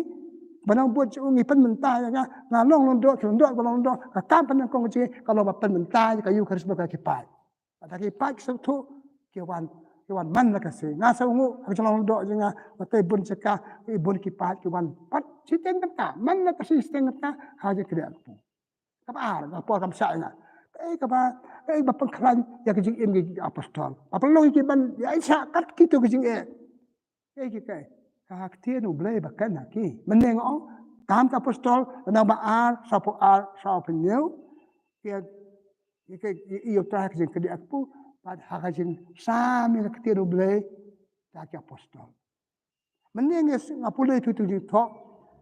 ba nang bud jong u ngi pynmynta ïa nga, nga long lyngdoh, ki lyngdoh ba long lyngdoh, ka kam ba nyngkong jong ngi, ka long ba pynmynta ïa ka Eukharist bad ki paid. Bad ki paid ki sngewthuh, ki wan, Ki wan man la ka sngi. Nga sngewnguh ha ka jinglong doh jong nga, nga tei bun jaka, ki bun ki paid ki wan pat shiteng kynta, man la ka sngi shiteng kynta ha jingkdiah kpu. Kaba ar, ka por kam shah ïa nga. Kaei kaba, kaei ba pynkhlaiñ ïa ka jingim ki apostol, ba pynlong ïa ki ban ïa shah kat kito ki jingeh. Kaei ki, kaei? Ka ktien U Blei ba kren ha ki. Mynne nga ong, Kam ki Apostol, lynnong ba ar, sawphew ar, sawphew hynñiew. Ki, ki, ki, ki ïa u Trai ha ka jingkdiah kpu, bad ha ka jingsam ïa ka ktien U Blei da ki apostol. Mynne nga pule ïa ki jingthoh,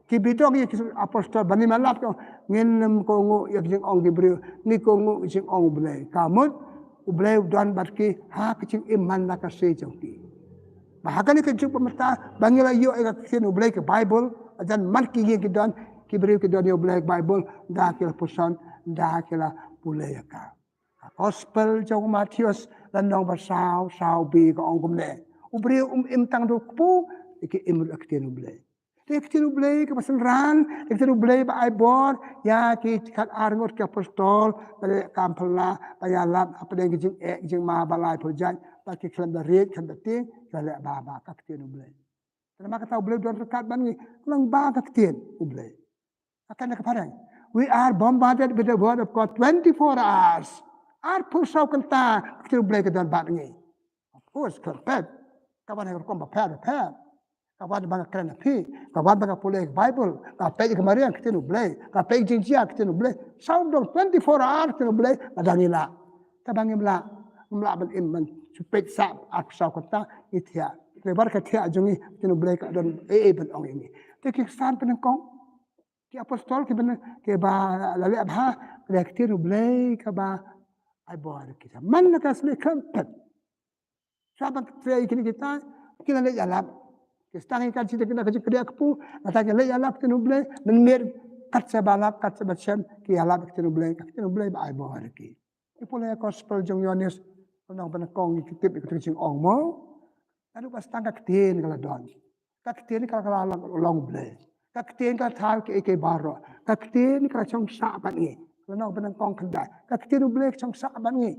ki ba ïadon ïa ki apostol, ban ym lap, ngin ym kohnguh ïa ka jingong ki briew, ngi kohnguh ïa ka jingong U Blei. Ka mut U Blei u don bad ki ha ka jingim man la ka sngi jong ki. Ba ha kane ka juk ba mynta ba ngi la ïoh ïa ka ktien U Blei ka Baibl, hajan man ki ïing ki don, ki briew ki don ïa U Blei ka Baibl, da ki la puson, da ki la pule ïa ka. Ka Gospel jong u Mathaios, lynnong ba saw, saw B ka ong kumne: U briew um im tang da u kpu, ki im ruh da ka ktien U Blei. Te ka ktien U Blei kaba synran, ka ktien U Blei ba ai bor ïa ki khatar ngut ki apostol, ba leh kam phylla, ba ïalap hapdeng ki jingeh ki jingma ba laiphew jait, ba ki khlem da rit khlem da tieng, ki la leh ba, ba ka ktien U Blei. Te namar kata U Blei u don ryngkat bad ngi, lyngba ka ktien U Blei. Ka kane ka phareng, we are bombarded with the word of God twenty-four hours. Arphew saw kynta ka ktien U Blei ka don bad ngi. Of course, khlem pep, ka wan ha ka rukom bapher bapher. Ka wan ba nga kren ha phi, ka wan ba nga pule ka Baibl, nga peit ka mariang ka ktien U Blei, nga peit jingjia ka ktien U Blei. Saw dong twenty-four hour ka ktien U Blei, lada ngi lah. Te ba ngim lah, ngim lah ban im ban shu peit sah arphew saw kynta, ngi thiah. Te ba ka thiah jong ngi, ka ktien U Blei ka don ei ei ban ong ïa ngi. Te ki ksan pynengkong, ki apostol ki ban, ki ba la leh bha, ka dei ka ktien U Blei kaba ai bor ïa ki. Man la ka sngi khlem pep, sha ban trei kine kita, ki la leit ïalap. Ki sdang ïa ka jingkdiah, ka jingkdiah kpu, nangta ki leit ïalap ktien U Blei, mynmiet kat shaba lap, kat shaba shem, ki ïalap ktien U Blei, ka ktien U Blei ba ai bor ïa ki. Ngi pule ïa ka Gospel jong u Ïoannis, lynnong ba nyngkong, ngi tip ïa ka jingong mo. Naduh ba sdang ka ktien ka la don. Ka ktien ka la long, long U Blei. Ka ktien ka la thaw kiei kiei baroh. Ka ktien ka la shong sah bad ngi. Lynnong ba nyngkong khyndai. Ka ktien U Blei ka shong sah bad ngi.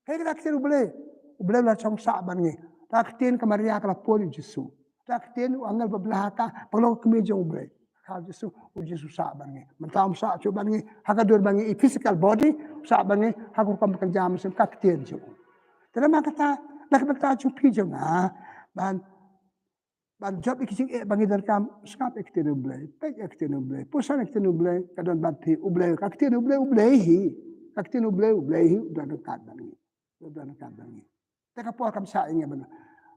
Kaei ka ktien U Blei? U Blei u la shong sah bad ngi. Ka ktien ka Maria ka la pun ïa u Jisu. Ka ktien u angel ba bla ha ka, ba long kmie jong U Blei. Ka Jisu, u Jisu sah bad ngi. Mynta um sah shuh bad ngi ha ka dur ba ngi i physical body, u sah bad ngi ha ka rukom ba kynja mynsiem, ka ktien jong u. Te namar kata, na ka bynta jong phi jong nga, ban ban jop ïa ki jingeh ba ngi donkam, sngap ïa ka ktien U Blei, peit ïa ka ktien U Blei, puson ïa ka ktien U Blei, ka don bad phi, U Blei, ka ktien U Blei, U Blei hi, ka ktien U Blei, U Blei hi, u don ryngkat bad ngi. U don ryngkat bad ngi. Te ka por kam shah ïa ngi ban.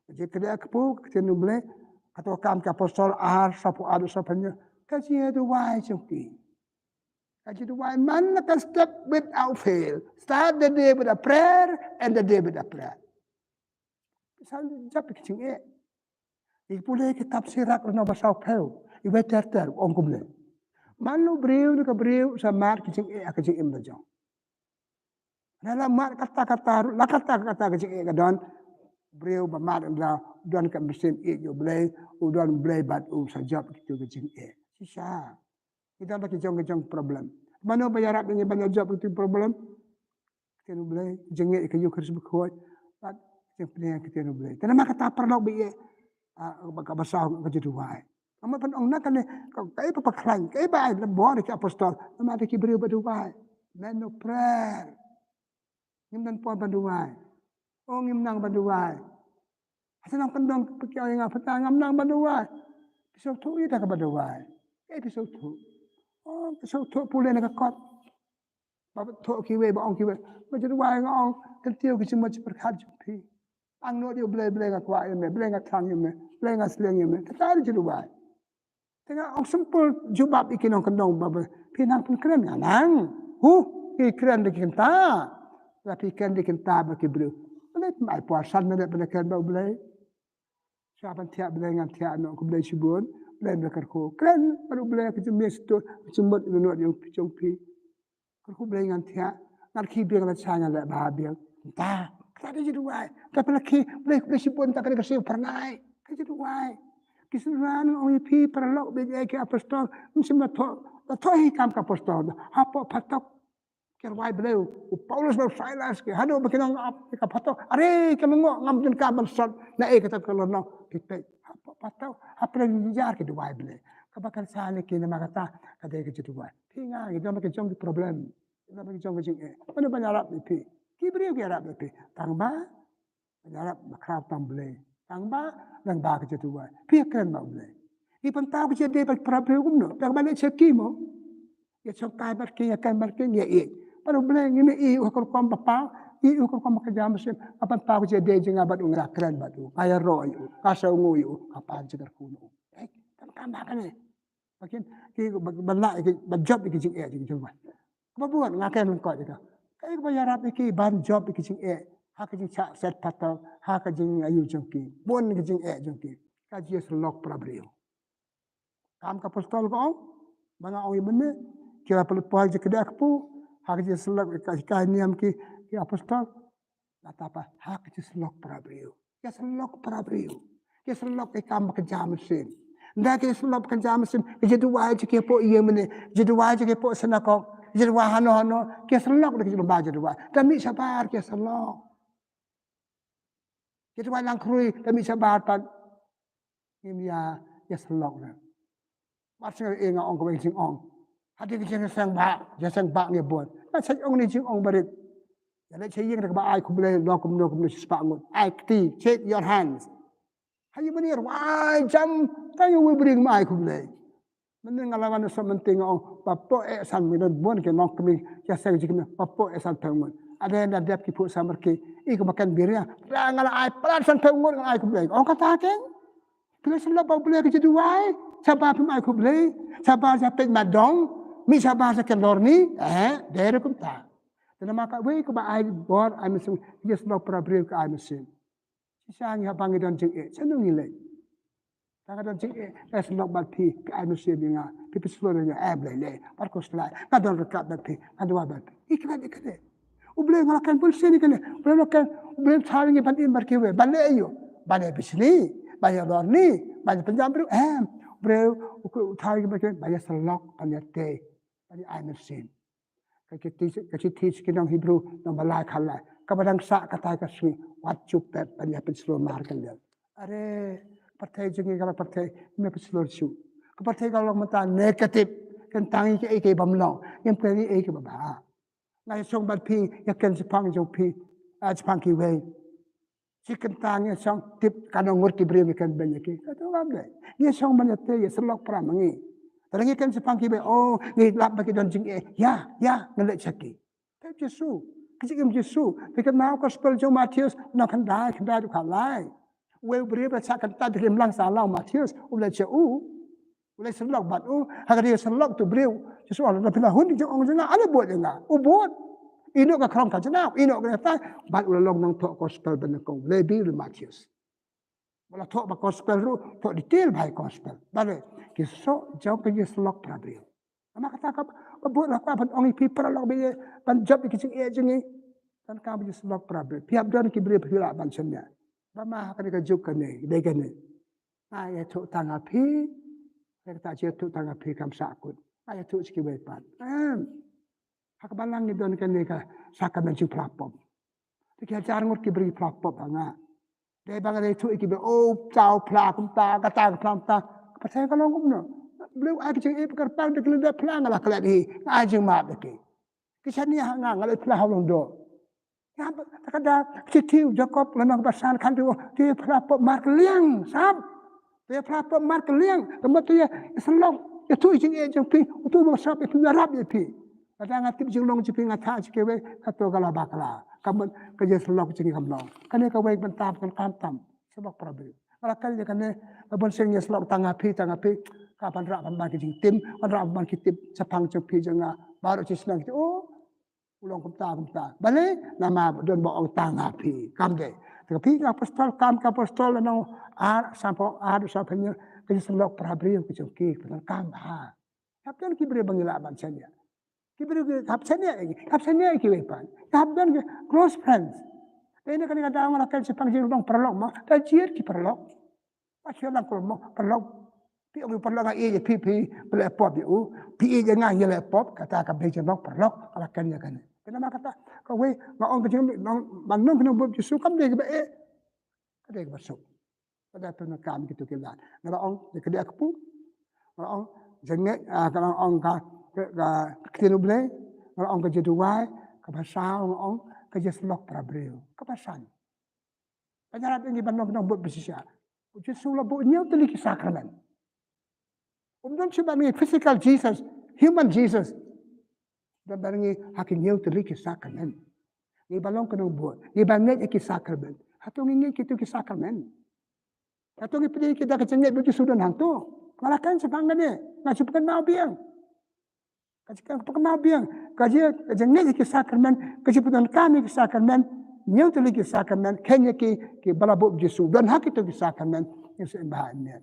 Ka jingkdiah kpu, ka ktien U Blei, kato Kam ki Apostol ar, sawphew ar, sawphew hynñiew, ka jingïaduwai jong ki. Ka jingduwai, man la ka step without fail. Start the day with a prayer, end the day with a prayer. Sa jop ïa ki jingeh. Ngi pule kitab Sirak lynnong ba sawphew, iwei ter ter, ong kumne: Man la u briew ne ka briew u sa mad ki jingeh ha ka jingim la jong. Lada la mad katta katta ruh, la katta katta ka jingeh ka don, briew ba mad u don ka mynsiem ïeit ïa U Blei, u don U Blei bad u sa jop kito ki jingeh. Shisha. Ngi don bad ki jong ki jong problem. Mano ba ïarap ïa ngi ban ïa jop kito ki problem? Ka ktien U Blei, jingngeit ïa ka Ïukharist Bakhuid, bad jingpynïaid ïa ka ktien U Blei. Te namar kata paralok ba ïeit, ah, ba, kaba saw, ka jingduwai. Nga mut ban ong na kane, ka, kaei ba pynkhlaiñ, kaei ba ai bor ïa ki apostol, namar da ki briew ba duwai. Men of prayer. Ngim don por ban duwai. O ngim nang ban duwai. Hata nang kyndong phi ong ïa nga, phi ong ngam nang ban duwai. Phi sngewthuh ïa kata kaba duwai. Kaei phi sngewthuh? O phi sngewthuh pule na ka kot. Ba thoh kiwei, ba ong kiwei. Ba jingduwai nga ong, kyntiew ki jingmut jingpyrkhat jong phi. Pang noh ïa U Blei, Blei nga kwah ïa me, Blei nga khlaiñ ïa me, Blei nga sliang ïa me. Kata dei jingduwai. Te nga ong simple jubab ïa ki nongkyndong ba, ba phi nang pynkren, nga nang. Huh, phi kren da ki kynta. La phi kren da ki kynta bad ki briew. Balei phim ai por san minit ban kren bad U Blei? Sha ban thiah Blei ngan thiah noh, ko Blei shibun, Blei me kyrkhu. Kren bad U Blei ka jingmut, ka jingmut ïa u nongmihkhmat jong phi. Kyrkhu Blei ngan thiah, ngan khie biang lashai ngan leh bha biang. Kata, kata ka jingduwai. Kata phi la khie, Blei, Blei shibun, kata ka dei ka siew phyrnai. Ka jingduwai. Ki synran, nga ong ïa phi paralok bad ïa ki apostol, mynsiem la thoh, la thoh hi Kam ki Apostol. Hapoh phatok. Ki rwai Blei, u Paulus bad u Silas ki haduh ba ki nang ap ki ka phato. Are ki mynno ngam jin ka ban sot na e kata ka lano. Ki peit ha phato ha pdeng jynjar ki duwai Blei. Kaba kan sa ne ki namar kata ka dei ka jingduwai. Phi nga ki don ki jong ki problem. Ki don ki jong ki jingeh. Mano ban ïarap ïa phi? Ki briew ki ïarap ïa phi. Tang ba Ban ïarap ba khraw tam Blei. Tang ba, tang ba ka jingduwai. Phi ïakren bad Blei. I pynpaw ka jingdei bad para briew kumno. Tang ba leh sha ki mo. Ïa shongkai bad ki, ïa ken bad ki, ïa ïeit. Bad u Blei ngi ïeit u ha ka rukom ba paw, ïeit u ha ka rukom ba kynja mynsiem. Nga pynpaw ka jingdei jong nga bad u, nga kren bad u, nga ïaroh ïa u, nga sngewnguh ïa u, nga pan jingkyrkhu na u. Eh, tang kam ba kane. Ba kin, ki, ba, ba lah, ki, ba jop ki jingeh jong ki jong ba. Ba bun nga ken lyngkot ïa ka. Kaei kaba ïarap ïa ki ban jop ïa ki jingeh. Ha ka jingshah set pattern, ha ka jingayu jong ki. Bun ki jingeh jong ki. Ka jingïasyllok para briew. Kam ka apostol ka ong, ba nga ong ïa mynne, ki la pynleit poi jingkdeh kpu, ha ka jingïasyllok ka, ka niam ki, ki apostol. Nata pat ha ka jingïasyllok para briew. Ka jingïasyllok para briew. Ka jingïasyllok ïa ka kam ba kynja mynsiem. Ynda ka jingïasyllok ba kynja mynsiem, ka jingduwai jong ki hapoh ïing mynne, ka jingduwai jong ki hapoh synagog, ka jingduwai hano hano, ka jingïasyllok da ka jingduwai jingduwai. Da mih shabar ka jingïasyllok. Ka jingduwai lang khrui, da mih shabar pat. Ngim ïa, ïasyllok ne. Mar shu nga ong kawei jingong. Hadien ka jingseng ba, jingseng ba ngi bun. Nga sa ong ne jingong barit. Ïa leit sha ïing da kaba ai khublei, long kumno kumno shispah ngut. Ai kti, shake your hands. Ha ïing mynne rwai jam, tang ïa uwei u briew ngim ai khublei. Mynne nga la wan sha mynta nga ong, ba poh eh san ngut, bun ki nongkmie, jingseng jingkmie, ba poh eh san phew ngut. Ade na dep ki phuh samar ki, i kumba ken biria. Ra nga la ai palat san phew ngut nga ai khublei. Ong kata ken. Phi la sylloh ba U Blei ka jingduwai, shabar phim ai khublei, shabar sha peit madong, mih shabar sha ken lorni, eh, dei ruh kumta. Te namar kawei kaba ai bor ai mynsiem, ka jingïasyllok para briew ka ai mynsiem. Shisha ngi haba ngi don jingeh, shano ngi leit? Tang ka don jingeh, ka sylloh bad phi, ka ai mynsiem ïa nga, phi pynshlur ïa nga, eh, Blei lei, bad khuslai, nga don ryngkat bad phi, nga duwai bad phi. Ïa kane, ïa kane. U Blei nga la kren bun sien ïa kane. U Blei la kren, U Blei u thaw ïa ngi ban im bad kiwei, ban leh aïu? Ban ïa bishni, ban ïa lorni, ban ïa pynjah briew, em. U Blei u thaw ïa ngi ban, ban ïa sylloh, ban ïa tei, ban ïa ai mynsiem. Ka shithi, ka shithi sha ki nong Hebru, nong ba lai khat lai. Kaba dang sah katai ka sngi, wat shu pep, ban ïa pynshlur markylliang. Are, pyrthei jong ngi ka la pyrthei, me pynshlur shuh. Ka pyrthei ka long mynta negative, kan tang ïa kaei kaei bym long, ngim kren ïa kaei kaba bha. Nga ïa shong bad phi, ïa ken shaphang jong phi, ah, shaphang kiwei. Shi kynta ngi ïa shong tip katno ngut ki briew ngi kren beiñ ïa ki. Kato ngam dei. Ngi ïa shong ban ïa tei ïa sylloh para ma ngi. Tang ngi ken shaphang kiwei, oh, ngi lap ba ki don jingeh. Ïa, ïa, ngan leit sha ki. Peit Jisu. Ki jingim Jisu. Phi kynmaw gospel jong u Mathaios, lynnong khyndai, khyndai haduh khatlai. Uwei u briew ba shah kyntait da ka imlang sahlang u Mathaios, u leit sha u. U leit sylloh bad u, ha ka dei sylloh tu briew. Jisu u ong lada phi la hun ïa ka jingong jong nga, ale bud ïa nga. U bud. Ïehnoh ka khrong khajna, ïehnoh ka tai. Bad u la long nongthoh gospel ba nyngkong. Lebi u Mathaios. Ba la thoh ba gospel ruh, thoh detail bha ïa gospel. Bad ki soh jong ka jingïasyllok para briew. Namar kata kaba bud la kwah ban ong ïa phi paralok ba ïa ban jop ïa ki jingeh jong ngi. Tang ka ba jingïasyllok para briew. Phi hap don ki briew phi lah ban shaniah. Ba ma ha kane ka juk kane, dei kane. Nga ïathuh tang ha phi, kata jingïathuh tang ha phi kam sah kut. Nga ïathuh sha kiwei pat. Em. Ha ka balang ngi don kane ka sakramen jingphla pop. Te ki hajar ngut ki briew phla pop ha nga. Dei ba nga dei ïathuh ïa ki ba, oh, ta u phla kumta, kata ka phla kumta. Ka pyrthei ka long kumno? Briew ai ka jingïeit ba kyrpang da ki lyndet phla nga la klet hi. Nga ai jingmap da ki. Ki shaniah ha nga, nga leit phla ha u lyngdoh. Ïa, ba, ta ka da, shithi u Jakob, lynnong ba san khathynriew, to ïa phla pop markylliang, sap. To ïa phla pop markylliang, te mut to ïa, ïa sylloh, ïathuh ïa jingeh jong phi, uto uba sop ïa phi, uba ïarap ïa phi. Lada nga tip jinglong jong phi nga thaw sha kiwei, kato ka la bakla. Ka mut ka jingïasyllok jong ngi kam long. Kane kawei ka bynta ba kan khamtam. Sylloh para briew. Nga la kren ïa kane, la bun sien ngi ïasyllok tang ha phi, tang ha phi. Ka wanrah ban ban ki jingtim, wanrah ban ban ki tip, shaphang jong phi jong nga. Baroh shi snem ki tip, oh, u long kumta kumta. Balei? Namar don ba ong tang ha phi. Kam dei. Te ka phi ka apostol, Kam ki Apostol lynnong ar, sanphew ar, sanphew hynñiew, ka jingïasyllok para briew ka jong ki, ka jong kam bha. Hap don ki briew ba ngi lah ban shaniah. Ki briew ki hap shaniah ïa ngi, hap shaniah ïa kiwei pat. Hap don ki close friends. Te ïa kane ka daw nga la kren shaphang jinglong paralok mo, da jied ki paralok. Ba shu lang paralok mo, paralok. Phi ong ïa u paralok nga ïeit ïa phi, phi phi leh pop ïa u. Phi ïeit ïa nga, ngi leh pop, kata kam dei jingong paralok, ka la kren ïa kane. Te namar kata, kawei, nga ong ka jingong, ban long ka nongbud Jisu kam dei kaba eh. Ka dei kaba suk. Ka dei pyndonkam kito ki lad. Nga la ong, ka dei ka pu. Nga la ong, jingngeit, ah, nga la ong ka, ka, ka, ka ktien U Blei. Nga la ong ka jingduwai, kaba saw, nga la ong, ka jingshlok para briew. Kaba san. Ba ngi ïarap ïa ngi ban long nongbud ba shisha. U Jisu u la buh hynñiew tylli ki sakramen. Um don shuh ban ngi physical Jesus, human Jesus. Don ban ngi ha ki hynñiew tylli ki sakramen. Ngi ba long ka nongbud, ngi ba ngeit ïa ki sakramen. Hato ngi ngeit kito ki sakramen? Hato ngi pdiang ki da ka jingngeit ba u Jisu don hangto? Nga la kren shaphang kane, nga shu pynkynmaw biang. Ka jingkren, ka jingkren biang, ka jing, ka jingngeit ïa ki sakramen, ka jingpyndonkam ïa ki sakramen, hynñiew tylli ki sakramen, khein ïa ki, kiba la buh u Jisu, don ha kito ki sakramen, ïa shu im bha ïa.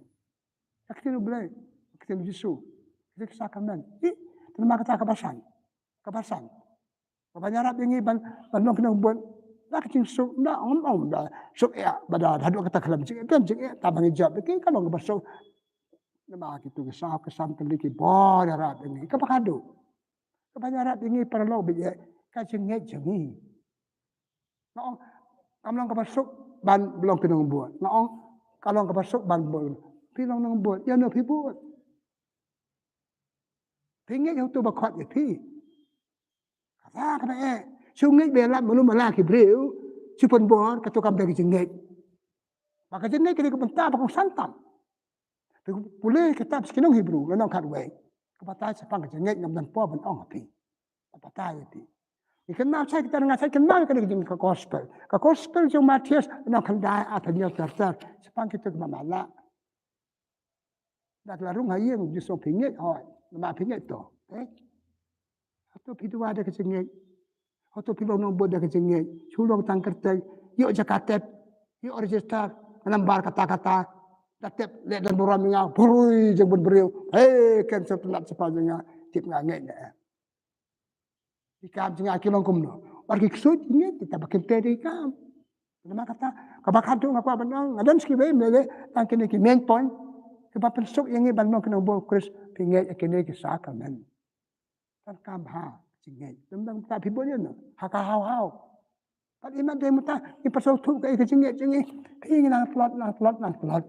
Ka ktien U Blei, ka ktien U Jisu, ka ktien ki sakramen. Ï, te namar kata kaba san, kaba san. Kaba ngi ïarap ïa ngi ban, ban long ki nongbud, da ka jingsuk, da ong, ong, da suk ïa, ba da haduh kata khlem jingeh, khlem jingeh, ta ba ngi jop, ki ka long kaba suk. Namar kito ki saw ki san tylli ki bor ïarap ïa ngi. Kaba khadduh. Kaba ïarap ïa ngi paralok bad ïa ka jingngeit jong ngi. Nga ong, kam long kaba suk ban long ki nongbud. Nga ong, ka long kaba suk ban bud. Phi long nongbud, ïa no phi bud? Phi ngeit ïa uto ba khot ïa phi? Kata kaba eh. Shu ngeit ba ïalap malu mala ki briew, shu pynbor, kato kam dei ka jingngeit. Ba ka jingngeit ka dei ka bynta ba kongsan tam. Phi pule ka kitab sha ki nong Hebru, lynnong khatwei. Ka batai shaphang ka jingngeit, ngam don por ban ong ha phi. Ka batai ïa phi. Ngi kynmaw shai kita, nga shai kynmaw ïa ka dei ka jing ka gospel. Ka gospel jong Mathaios, lynnong khyndai, arphew hynñiew ter ter. Shaphang kito kiba mala. Da ki la rung ha ïing, u Jisu u ong phi ngeit, hooid, namar phi ngeit to. Eh? Hato phi duwai da ka jingngeit? Hato phi long nongbud da ka jingngeit? Shu long tang kyrteng, ïoh jaka tep, ïoh register, nambar kata kata. Da tep, leh don burom ïa nga, briew jong bun briew. Hei, cancel tynnat shaphang jong nga, tip nga ngeit ne em. Ki kam jong nga ki long kumno? Bad ki ksuid ki ngeit kita ba kim trei da ki kam. Namar kata, kaba khadduh nga kwah ban ong, nga don shi kiwei, ym lei lei tang kine ki main point. Kiba pynsuk ïa ngi ban long ki nongbud Khrist, phi ngeit ïa kine ki sakramen. Tang kam ha jingngeit. Tang tang ta phi bun ïa no ha ka haw haw. Bad i mat dei mynta ngi pynsngewthuh kaei ka jingngeit jong ngi. Phi ngi nang tlot, nang tlot, nang tlot.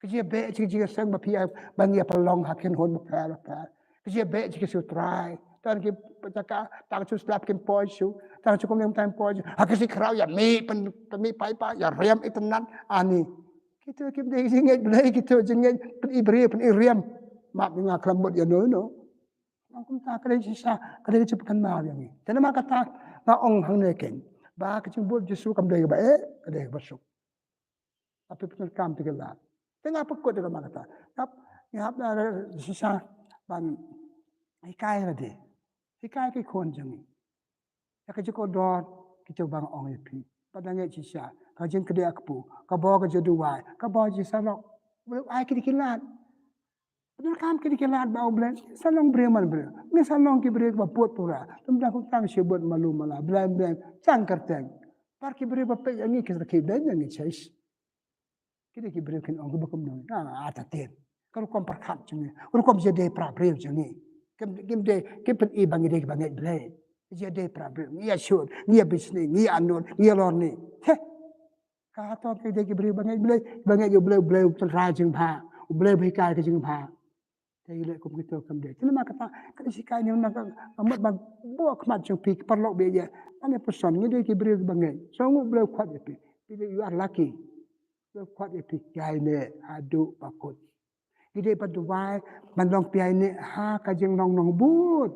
Ka jingïabeh jong ka jingseng ba phi ïa, ba ngi ïa pynlong ha ki khynhun bapher bapher. Ka jingïabeh jong ka sutrai. Tang ki jaka, tang shu slap kim poi shuh. Tang shu kumne tang poi shuh. Ha ka shi khraw ïa mih pyn, pynmih paidbah, ïa riam itynnat. Ani. Kito kim dei jingngeit Blei, kito jingngeit pyni briew, pyni riam. Map nga khlem bud ïa no no. Ong kumta ka dei shisha, ka dei ka jingpynkynmaw ïa ngi. Te namar kata nga ong hangne kein ba ka jingbud Jisu kam dei kaba eh, ka dei kaba suk. Tapi pyndonkam te ki lad. Te nga pynkut ïa ka namar kata. Nga hap, nga hap na shisha ban hikai lade. Hikai ki khun jong ngi. Ïa ka jingkordor kito ba nga ong ïa phi. Ba da ngeit shisha ka jingkdiah kpu, ka bor ka jingduwai, ka bor jingsarong. Briew ai kine ki lad. Pyndonkam kine ki lad ba U Blei, sa long briew man briew. Ngi sa long ki briew ba bud pura. Ym dang kumta ngi shu bud malu mala, blem blem, tang kyrteng. Bad ki briew ba peit ïa ngi ki sa khie beiñ ïa ngi, chais. Kine ki briew kin ong kiba kumno, ah, ah, ta tieng. Ka rukom pyrkhat jong ngi, ka rukom ïadei para briew jong ngi. Kim, kim dei, kim pyni ba ngi dei kiba ngeit Blei. Ïadei para briew, ngi ïa shun, ngi ïa bishni, ngi ïa nud, ngi ïa lorni. He. Ka hato ki dei ki briew ba ngeit Blei, ba ngeit ïa U Blei, U Blei u tynrai jingbha, U Blei ba hikai ka jingbha. Te ngi leh kum kito kam dei. Te namar kata, ka dei shikai ne namar ka, ka mut ba buh khmat jong phi, ki paralok ba ïeit. Ane person, ngi dei ki briew ba ngeit. Sngewbha U Blei u khot ïa phi. Phi dei, you are lucky. U Blei u khot ïa phi, ïaineh haduh ba kut. Ngi dei ban duwai, ban long phi ïaineh ha ka jinglong nongbud.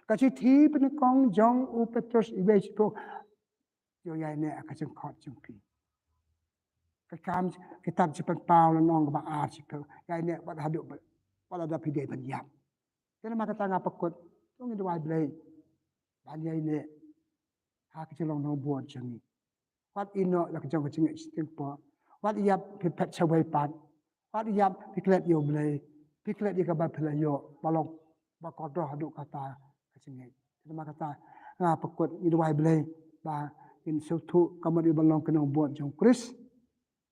Ka shithi banyngkong jong u Petrus iwei shiphew. Ïoh ïaineh ha ka jingkhot jong phi. Ka kam kitab Jingpynpaw lynnong kaba ar shiphew. Ïaineh wat haduh ba, wat lada phi dei ban ïap. Te namar kata nga pynkut, to ngin duwai Blei ban ïaineh ha ka jinglong nongbud jong ngi. Wat ïehnoh ïa ka jong ka jingngeit shiteng por. Wat ïap phi phet shawei pat. Wat ïap phi klet ïa U Blei. Phi klet ïa kaba phi la ïoh. Ba long ba kordor haduh kata ka jingngeit. Te namar kata nga pynkut, ngi duwai Blei ba ngin sngewthuh ka mut ngi ban long ki nongbud jong U Khrist.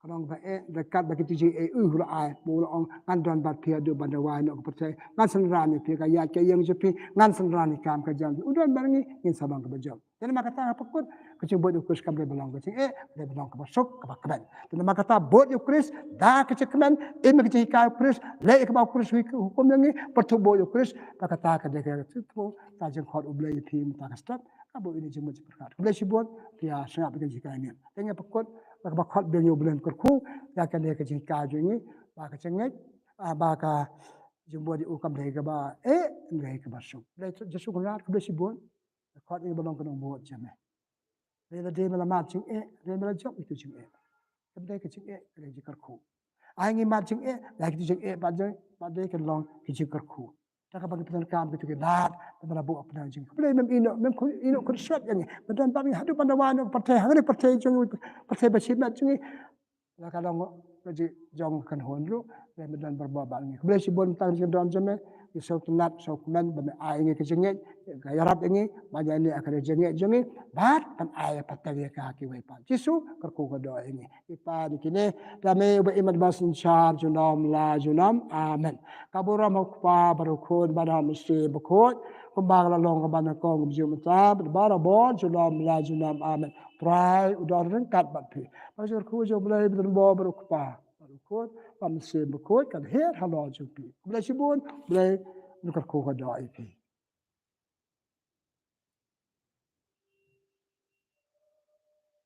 Ka long ba eh, da kat ba ki tu jing eh, u la ai, ba u la ong, ngan don bad phi haduh ban da wai noh ka pyrthei, ngan synran ïa phi ka ïaid ka ïeng jong phi, ngan synran ïa ka kam ka jam. U don bad ngi, ngin sa long kaba jop. Te namar kata ha pyrkhat, ka jingbud ïa u Khrist kam dei ba long ka jingeh, ka dei ba long kaba suk, kaba kmen. Te namar kata bud ïa u Khrist, da ka jingkmen, im ka jinghikai u Khrist, leh ïa kaba u Khrist u hukum ïa ngi, pyrthuh bud ïa u Khrist, ba kata ka dei ka jingkhot U Blei ïa phi mynta ka step. Ka bud ïa ka jingmut jingpyrkhat. Khublei shibun, phi ïa sngap ïa ka jinghikai ne. Te ngi pyrkhat, ba kaba khot biang ïa U Blei un kyrkhu, ïa kane ka jinghikai jong ngi, ba ka jingngeit, ah, ba ka jingbud ïa u kam dei kaba eh, dei kaba suk. Khublei Jisu Khrist, khublei shibun. Khot ïa ngi ba long ka nongbud jong me. Lada dei me la mad jingeh, lada dei me la jop ïa ka jingeh. Kam dei ka jingeh, ka dei jingkyrkhu. Ai ngi mad jingeh, ïa ka jingeh, bad jing, bad dei ka long ka jingkyrkhu. Da kaba ngi pyndonkam kito ki lad, da ba la buh pyndonkam jong ngi. Khublei mem ïehnoh, mem ïehnoh khurshet ïa ngi. Me don bad ngi haduh ban da wai noh ka pyrthei, hangne pyrthei jong ngi, pyrthei ba shimet jong ngi. La ka long ka jingeh jong ka kynhun ruh, me don bad bad ngi. Khublei shibun tang jingdon jong me, ngi sngewtynnat, sngewkmen, ba me ai ngi ka jingngeit, ka ïarap ïa ngi, ba ngi ïa ne ka jingngeit jong ngi, bad ban ai pateng ïa ka ha kiwei pat. Jisu, kyrkhu ka doh ïa ngi. Ïa phi kine, da me uba im bad uba synshar junom la junom. Amen. Ka burom ha u Kpa bad u Khun bad ha u Mynsiem Bakhuid. Kumba ka la long kaba nyngkong kumjuh mynta bad barabor junom la junom. Amen. Trai u don ryngkat bad phi. Ba ka jingkyrkhu jong U Blei ba donbor bad u Kpa bad u Khun bad u Mynsiem Bakhuid kan hiar halor jong phi. Khublei shibun, Blei un kyrkhu ka doh ïa phi.